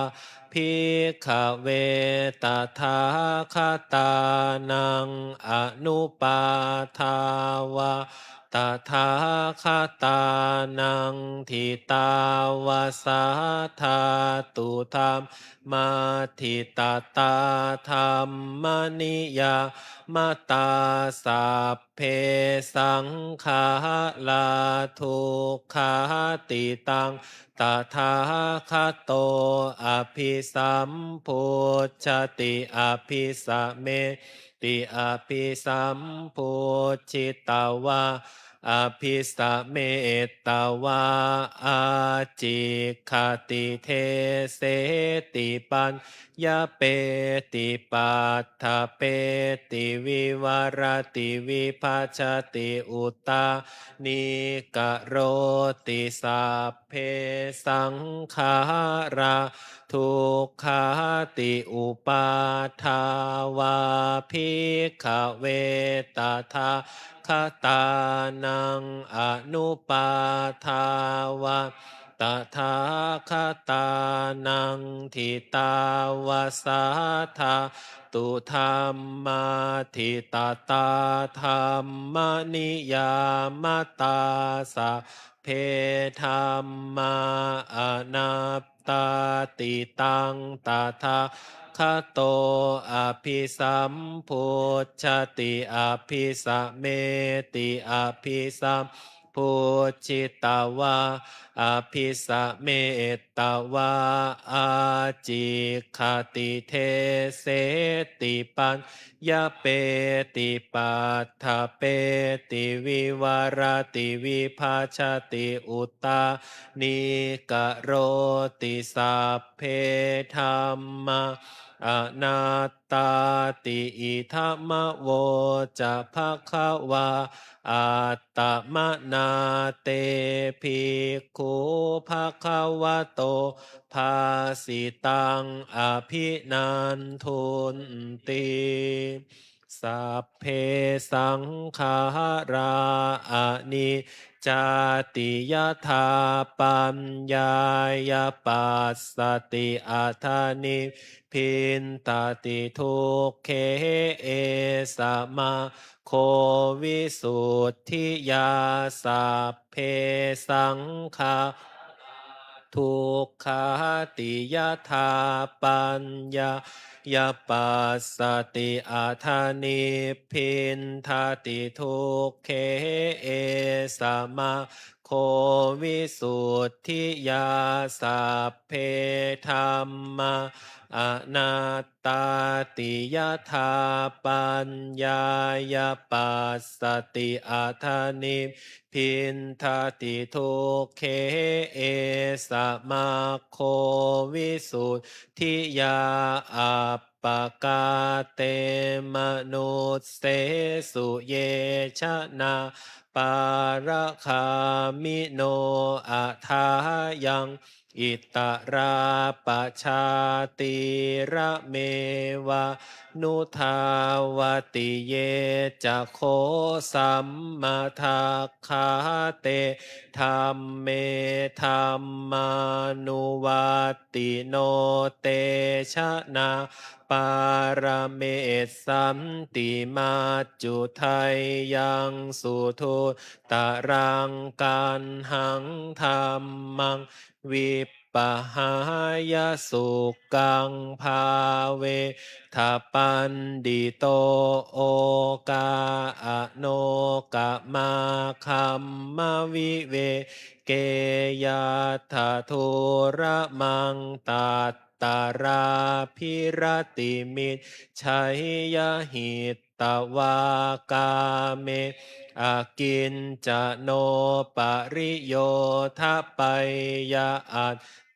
bhikkhave tathāgatānaṃ anupādā vā tathāgatānaṃ ṭhitāva sā dhātu dhammā ṭhitatā dhammaniyāmatā sabbe saṅkhārā dukkhāti. Taṃ tathāgato abhisambujjhati abhisame ti. Abhisambujjhitvā abhisametvā ācikkhati deseti paññapeti paṭṭhapeti vivarati vibhajati uttānīkaroti sabbe saṅkhārā dukkhāti. Uppādā vā bhikkhave tathāgatānaṃ anuppādā vā tathāgatānaṃ ṭhitāva sā dhātudhammā ṭhitatā dhammaniyāmatā sabbe dhammā anattāti. Taṃ tathāgato abhisambujjhati abhisameti abhisambujjhitvā abhisametvā ācikkhati deseti paññapeti paṭṭhapeti vivarati vibhajati uttānīkaroti sabbe dhammā anattāti. Idamavoca bhagavā. Attamanā te bhikkhū bhagavato bhāsitaṃ abhinandunti. Sabbe saṅkhārā aniccāti. Yadā paññāya passati, atha nibbindati dukkhe, esa maggo visuddhiyā. Sabbe saṅkhārā dukkhāti. Yadā paññāya passati, atha nibbindati dukkhe, esa maggo visuddhiyā. Sabbe dhammā anattāti. Yadā paññāya passati, atha nibbindati dukkhe, esa maggo visuddhiyā. Appakā te manussesu, ye janā pāragāmino, athāyaṃ ittarā pajātīrameva nudāvati. Ye ca kho sammadakkhā, te dhamme dhammānuvattino, te janā pāramessanti, maccudheyyaṃ suduttaraṃ, kaṇhaṃ dhammaṃ vippahāya, sukkaṃ bhāvetha paṇḍito, okā anokkamma, viveke yattha dūramaṃ, tat tarābhiratimic cheyya, hitvā kāme akiñcano, pariyodapeyya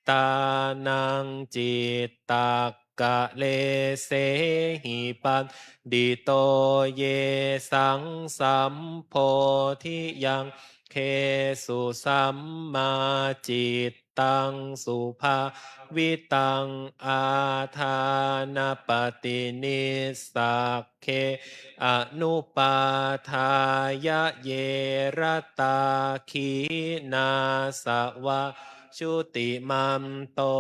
attānaṃ, cittakkalesehi paṇḍito. Yesaṃ sambodhiyaṅgesu sammā cit taṃ subhāvitaṃ, ādānapaṭinissagge anupādāya, ye ratā khīṇāsavā jutimanto,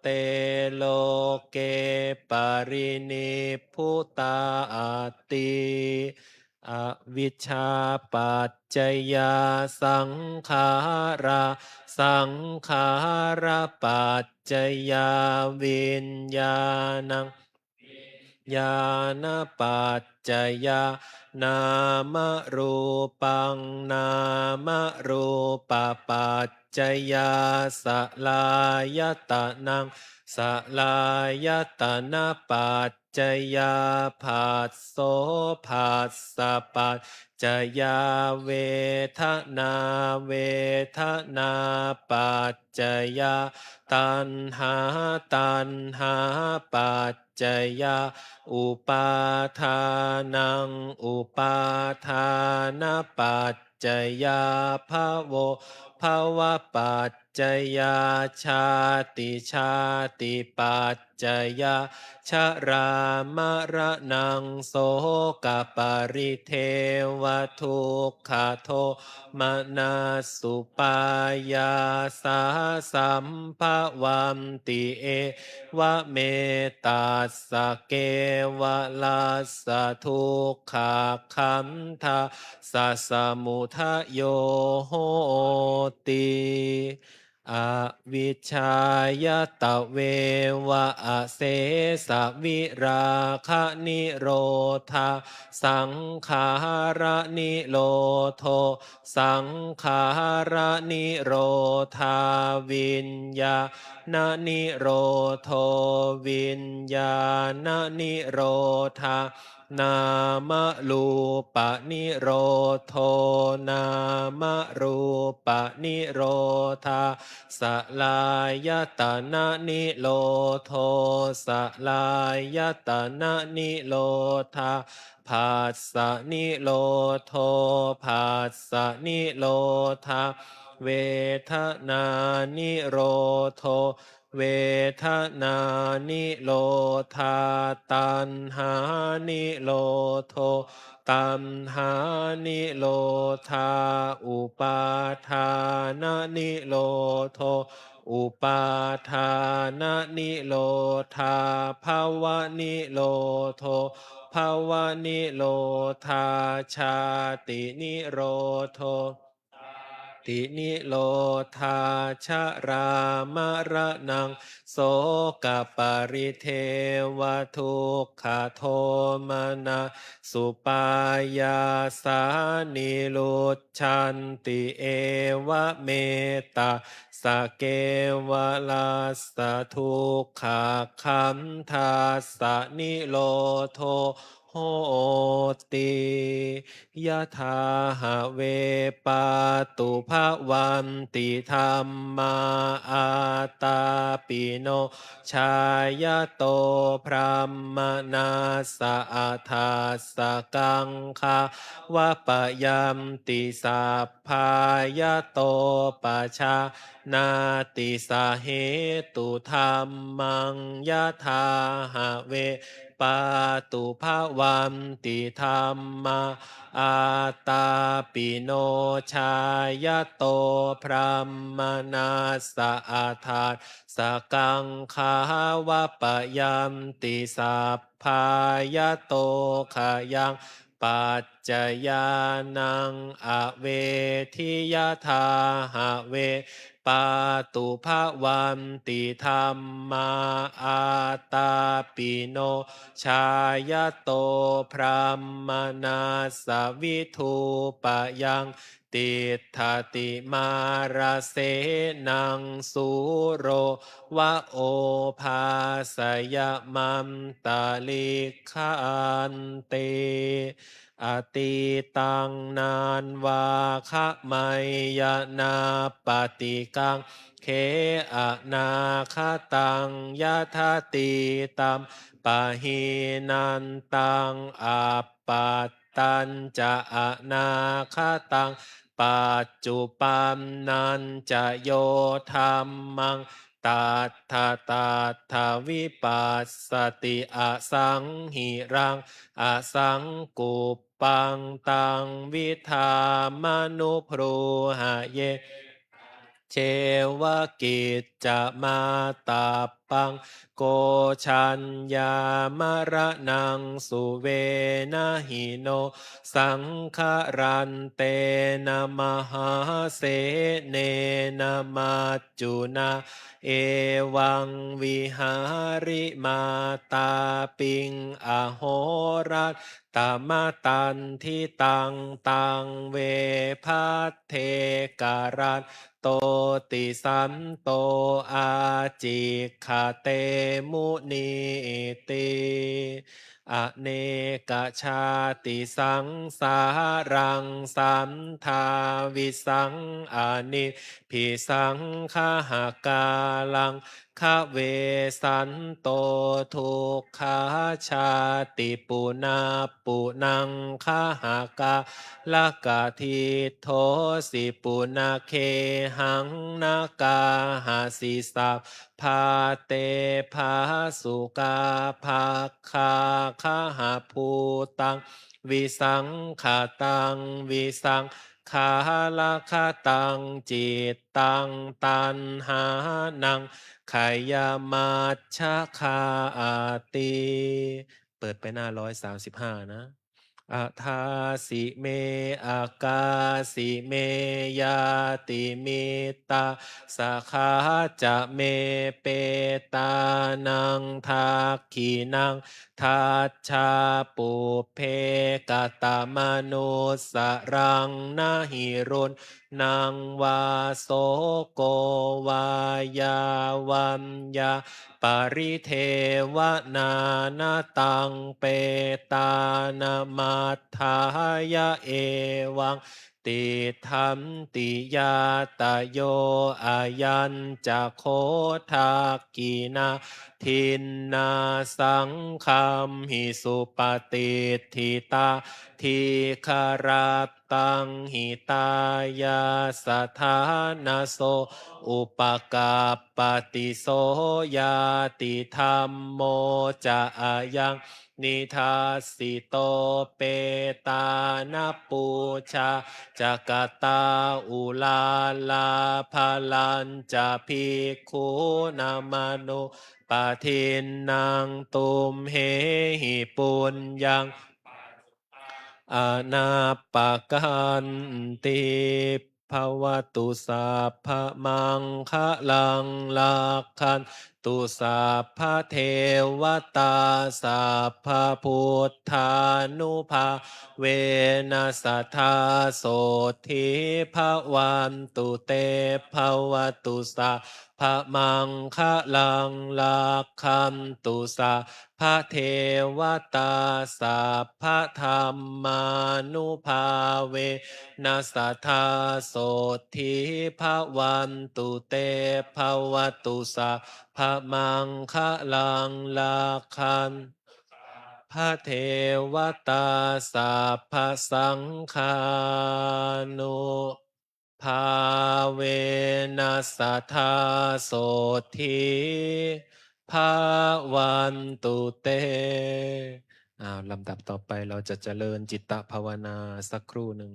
te loke parinibbutā atti. Avijjāpaccayā saṅkhārā, saṅkhārapaccayā viññāṇaṃ, viññāṇapaccayā nāmarūpaṃ, nāmarūpapaccayā saḷāyatanaṃ, saḷāyatanapac phassapaccayapphassapaccayapphassapaccayapaccayā, vedanāpaccayā, vedanāpaccayā, taṇhā, taṇhāpaccayā, upādānaṃ, upādānapaccayā, bhavo, bhavapaccayā, jāti, jātipaccayā, jarāmaraṇaṃ, sokaparidevadukkhadomanassupāyāsā, sambhavanti, evameta ssa kevalassa dukkhakhandhassa samudayo hoti. Avijjāya tveva asesavirāganirodhā saṅkhāranirodho, saṅkhāranirodhā viññāṇanirodho, viññāṇanirodhā nāmarūpanirodho, nāmarūpanirodhā saḷāyatananirodho, saḷāyatananirodhā phassanirodho, phassanirodhā vedanānirodho, vedanānirodhā taṇhānirodho, taṇhānirodhā upādānanirodho, upādānanirodhā bhavanirodho, bhavanirodhā jātinirodho, jātinirodhā jarāmaraṇaṃ sokaparidevadukkhadomanassupāyāsā nirujjhanti, evameta ssa kevalassa dukkhakhandhassa nirodho hoti. Yadā have pātubhavanti dhammā ātāpino jāyato brāhmaṇassa adhassa kaṅkhavapayanti sabbā yato pajānāti sahetudhammaṃ. Yadā have pātubhavanti dhammā ātāpino jāyato brāhmaṇassa adhassa kaṅkhavapayanti sabbā yato khayaṃ paccayānaṃ avedhi. Yadā have pātubhavanti dhammā ātāpino jāyato brāhmaṇassa vidhūpayaṃ tiṭṭhati mārasenaṃ sūro va obhāsayamantalikkhanti. Atītaṃ nānvāgameyya nappaṭikaṅkhe anāgataṃ. Yadatītaṃ pahīnantaṃ appattañca anāgataṃ paccuppannañca yo dhammaṃ tattha tattha vipassati asaṃhiraṃ asaṅkuppaṃ taṃ vidhā manubrūhaye. Ceva kiccamātappaṃ ko jaññāmaraṇaṃ suve na hi no saṅgarantena mahāsenena maccunā evaṃ vihārimātāpiṃ ahorat tamataṇṭhitaṃ taṃ ve bhaddekarattoti santo ācikkhā te munīti. Anekajātisaṃsāraṃ santādvisaṃ anibbisaṅkhahakālaṃ gavesanto dukkhajāti punappunaṃ gahakārakadiṭṭhosi punagehaṃ naggāhasi sab bhā te bhāsukā bhagghā gahapūtaṃ visaṅkhataṃ visaṅkhāragataṃ cittaṃ taṇhānaṃ khayamajjhagā ati. เปิดไปหน้า ร้อยสามสิบห้า นะ Adāsi me akāsi me ñātimittā sakhā ca me petānaṃ dakkhiṇaṃ dajjā pubbe katamanussaraṃ na hi ruṇṇaṃ vā soko vā yā vaññā paridevanā na taṃ petānamatthāya evaṃ tiṭṭhanti ñātayo. Ayañca kho dakkhiṇā dinnā saṅghamhi supatiṭṭhitā dīgharattaṃ hitāyassa ṭhānaso upakappati. So ñātidhammo ca ayaṃ nidassito petāna pūjā ca katā uḷārā balañca bhikkhūnamanuppadinnaṃ tumhehi puññaṃ anappakanti. Bhavatu sabbamaṅgalaṃ rakkhantu sabbadevatā sabbabuddhānubhāvena sadā sotthī bhavantu te. Bhavatu sabbamaṅgalaṃ rakkhantu sabbadevatā sabbadhammānubhāvena sadā sotthī bhavantu te. Bhavatu sabbamaṅgalaṃ rakkhantu sabbadevatā sabbasaṅghānu bhāvena sadā sotthī bhavantu te. อ่า ลำดับต่อไปเราจะเจริญจิตตภาวนาสักครู่หนึ่ง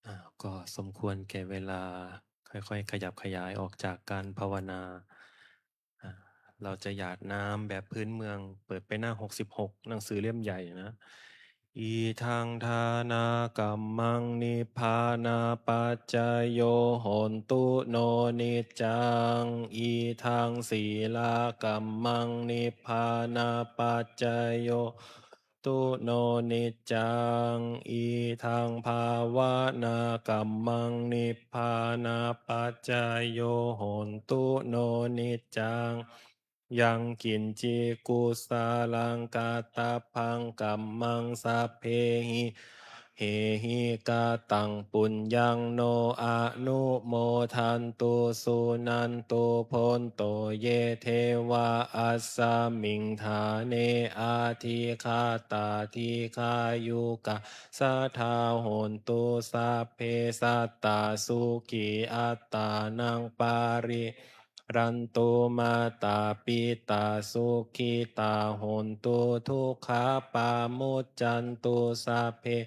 อ่า ก็สมควรแก่เวลา ค่อยๆ ขยับขยายออกจากการภาวนา อ่า เราจะหยาดน้ำแบบพื้นเมือง เปิดไปหน้า หกสิบหก หนังสือเล่มใหญ่นะ Idaṃ dānakammaṃ nibbānapaccayo hontu no niccaṃ. Idaṃ sīlakammaṃ nibbānapaccayo tu no niccaṃ. Idaṃ bhāvanākammaṃ nibbānapaccayo hontu no niccaṃ. Yaṃ kiñci kusalaṃ kattabbaṃ kammaṃ sabbehi hehi kataṃ puññaṃ no anumodantu suṇantu bhonto ye devā asmiṃ ṭhāne adhigatā dīghāyukā sadā hontu sabbe sattā sukhī attānaṃ pari rantu. Mātā pitā sukhitā hontu dukkhā pamuccantu sabbe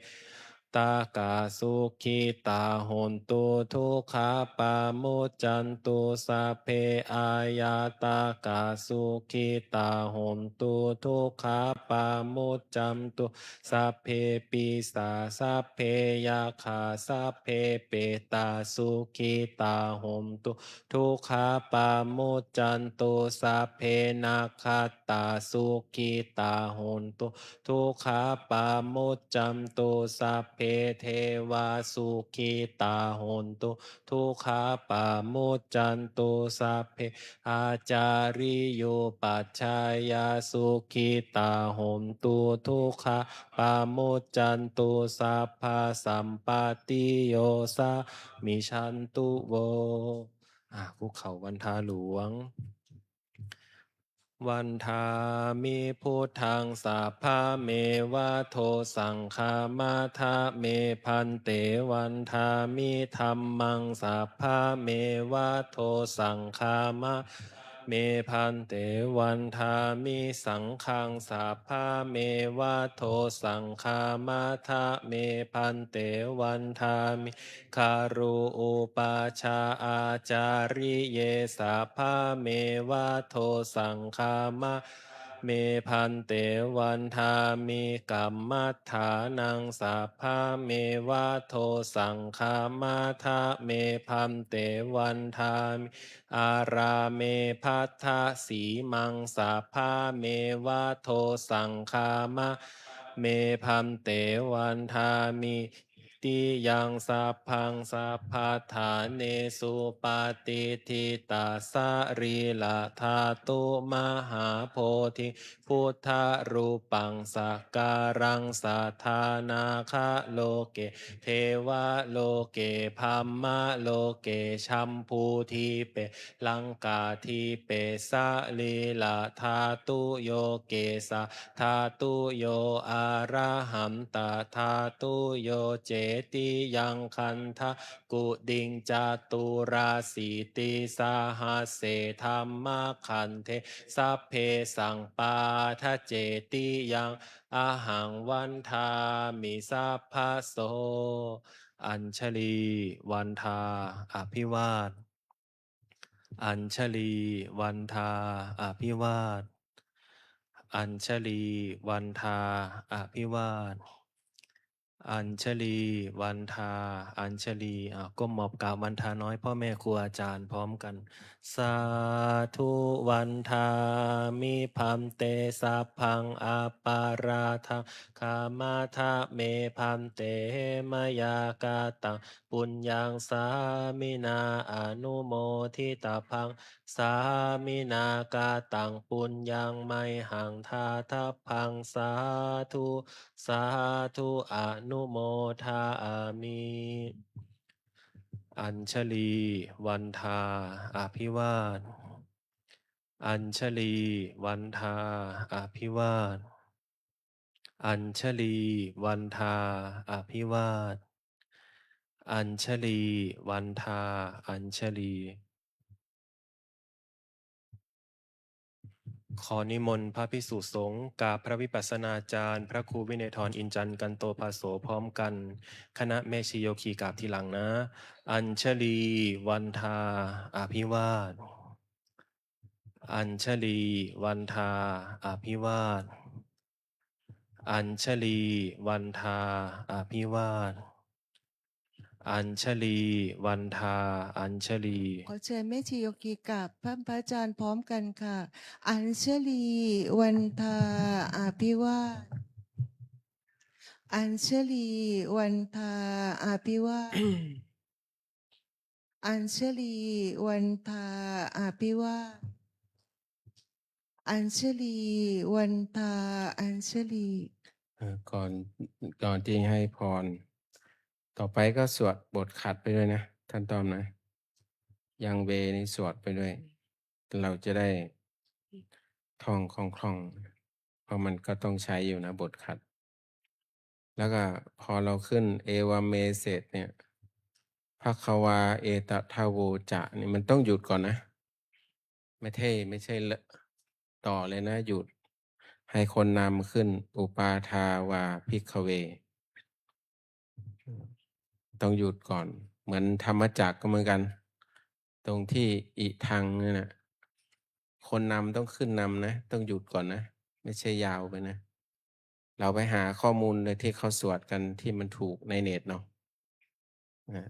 takā sukhitā hontu dukkhā pamuccantu sabbe ayatakā sukhitā hontu dukkhā pamuccantu sabbe pisā sabbe yakkhā sabbe petā sukhitā hontu dukkhā pamuccantu sabbe nakkhattā sukhitā hontu dukkhā pamuccantu sabbe devā sukhitā hontu dukkhā pamuccantu sabbe ācariyupajjhāyā sukhitā hontu dukkhā pamuccantu sabbasampattī yo samijjhantu vo. อ่า คุกเข่าวันทาหลวง Vandāmi buddhaṃ sabbameva dosaṃ khamatha me bhante. Vandāmi dhammaṃ sabbameva dosaṃ khamatha me bhante. Vandāmi saṅghaṃ sabbameva dosaṃ khamatha me bhante. Vandāmi guru upajjhāyācariye sabbameva dosaṃ khamatha me bhante. Vandāmi kammaṭṭhānaṃ sabbameva dosaṃ khamatha me bhante. Vandāmi ārāme bhaddasīmaṃ sabbameva dosaṃ khamatha me bhante. Vandāmi tiyaṃ sabbaṃ sabbaṭṭhānesu patiṭṭhitā sarīradhātu mahābodhiṃ buddharūpaṃ sakkāraṃ sadā nāgaloke devaloke brahmaloke jambudīpe laṅkādīpe sarīradhātuyo kesadhātuyo arahantadhātuyo cetiyaṃ gandhakuṭiṃ caturāsītisahasсе dhammakkhandhe sabbesaṃ pādaccetiyaṃ ahaṃ vandāmi sabbaso. Añjalī vandhā abhivād. Añjalī vandhā abhivād. Añjalī vandhā abhivād. Añjalī vandhā añjalī. อ่า ก้มหมอบกราบวันทาน้อยพ่อแม่ครูอาจารย์พร้อมกัน Sādhu vandāmi bhante, sabbaṃ aparādhaṃ khamatha me bhante, mayā kataṃ puññaṃ sāminā anumoditabbaṃ, sāminā kataṃ puññaṃ mayhaṃ dātabbaṃ, sādhu sādhu anumodāmi. Añjalī vandhā abhivād. Añjalī vandhā abhivād. Añjalī vandhā abhivād. Añjalī vandhā añjalī. ขอนิมนต์พระภิกษุสงฆ์กราบพระวิปัสสนาจารย์ พระครูวินัยธร อินจันทร์ กันโตภาโส พร้อมกัน คณะแม่ชีโยคีกราบทีหลังนะ Añjalī vandā abhivāda. Añjalī vandā abhivāda. Añjalī vandā abhivāda. Añjalī vandā añjalī. ขอเชิญแม่ชีโยคีกราบพระอาจารย์พร้อมกันค่ะ Añjalī vandā abhivāda. Añjalī vandā abhivāda. Añjalī vandā abhivāda. Añjalī vandā añjalī. เอ่อ ก่อน ก่อนที่ให้พร ต่อไปก็สวดบทขัดไปด้วยนะ ท่านต้อมนะ ยังเวนี่สวดไปด้วย เราจะได้ท่องคล่องๆ เพราะมันก็ต้องใช้อยู่นะ บทขัด แล้วก็พอเราขึ้น Evameva เสร็จเนี่ย Bhagavā etadavoca นี่มันต้องหยุดก่อนนะ ไม่ใช่ ไม่ใช่เลอะ ต่อเลยนะ หยุด ให้คนนำขึ้น Uppādā vā bhikkhave ต้องหยุดก่อน เหมือนธรรมจักรก็เหมือนกัน ตรงที่ Idaṃ นั่นนะ คนนำต้องขึ้นนำนะ ต้องหยุดก่อนนะ ไม่ใช่ยาวไปนะ เราไปหาข้อมูลในที่เขาสวดกันที่มันถูกในเน็ตเนาะ นะ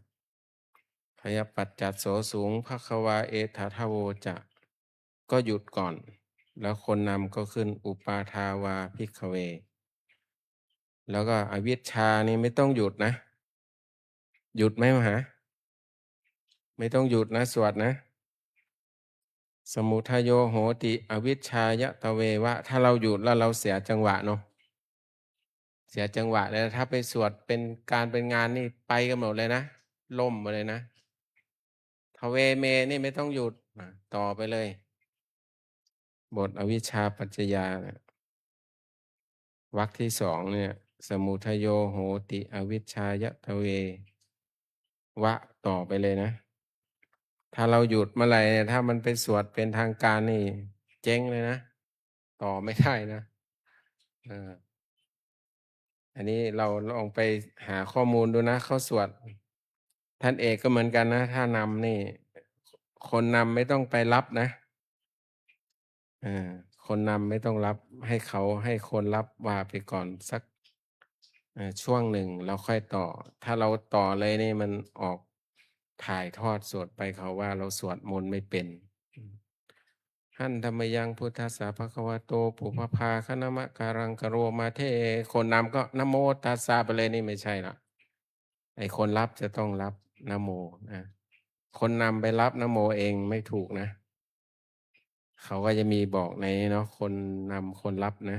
ขยับปัจจัดโสสูง Bhagavā etadavoca ก็หยุดก่อน แล้วคนนำก็ขึ้น Uppādā vā bhikkhave แล้วก็อวิชชานี่ไม่ต้องหยุดนะ หยุดไหมมหา ไม่ต้องหยุดนะ สวดนะ Samudayo hoti avijjāya tveva ถ้าเราหยุดแล้วเราเสียจังหวะเนาะ เสียจังหวะเลย ถ้าไปสวดเป็นการเป็นงานนี่ไปกันหมดเลยนะ ล่มหมดเลยนะ Tveme นี่ไม่ต้องหยุดนะ ต่อไปเลย บทอวิชชาปัจจยาเนี่ย วรรคที่สองเนี่ย Samudayo hoti avijjāya tveva ต่อไปเลยนะ ถ้าเราหยุดเมื่อไหร่เนี่ย ถ้ามันไปสวดเป็นทางการนี่ เจ๊งเลยนะ ต่อไม่ได้นะ เออ อันนี้เราลองไปหาข้อมูลดูนะ เขาสวด ท่านเอกก็เหมือนกันนะ ถ้านำนี่ คนนำไม่ต้องไปรับนะ เออ คนนำไม่ต้องรับ ให้เขา ให้คนรับว่าไปก่อนสัก เอ่อ ช่วงหนึ่ง เราค่อยต่อ ถ้าเราต่อเลยนี่มันออกถ่ายทอดสวดไป เขาว่าเราสวดมนต์ไม่เป็น Handa mayaṃ buddhassa bhagavato pubbabhāganamakāraṃ karoma de คนนำก็ Namo tassa ไปเลย นี่ไม่ใช่ละ ไอ้คนรับจะต้องรับ Namo นะ คนนำไปรับ Namo เองไม่ถูกนะ เขาก็จะมีบอกในนี้เนาะ คนนำคนรับนะ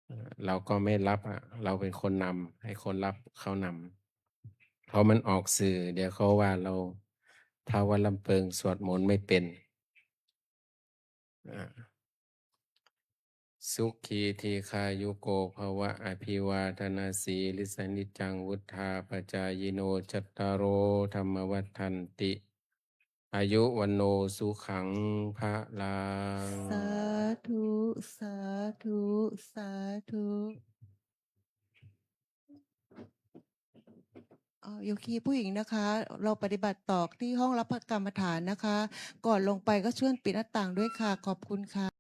เอ่อ เราก็ไม่รับอ่ะ เราเป็นคนนำ ให้คนรับเขานำ เพราะมันออกสื่อ เดี๋ยวเขาว่าเรา ท้าววัดลำเปิงสวดมนต์ไม่เป็น อ่า Sukhī dīghāyuko bhava. Abhivādanasīlissa niccaṃ vuḍḍhāpacāyino cattāro dhammā vaḍḍhanti, āyu vaṇṇo sukhaṃ balaṃ. สาธุ สาธุ สาธุ เอ่อ โยคีผู้หญิงนะคะ เราปฏิบัติต่อที่ห้องรับพระกรรมฐานนะคะ ก่อนลงไปก็ช่วยปิดหน้าต่างด้วยค่ะ ขอบคุณค่ะ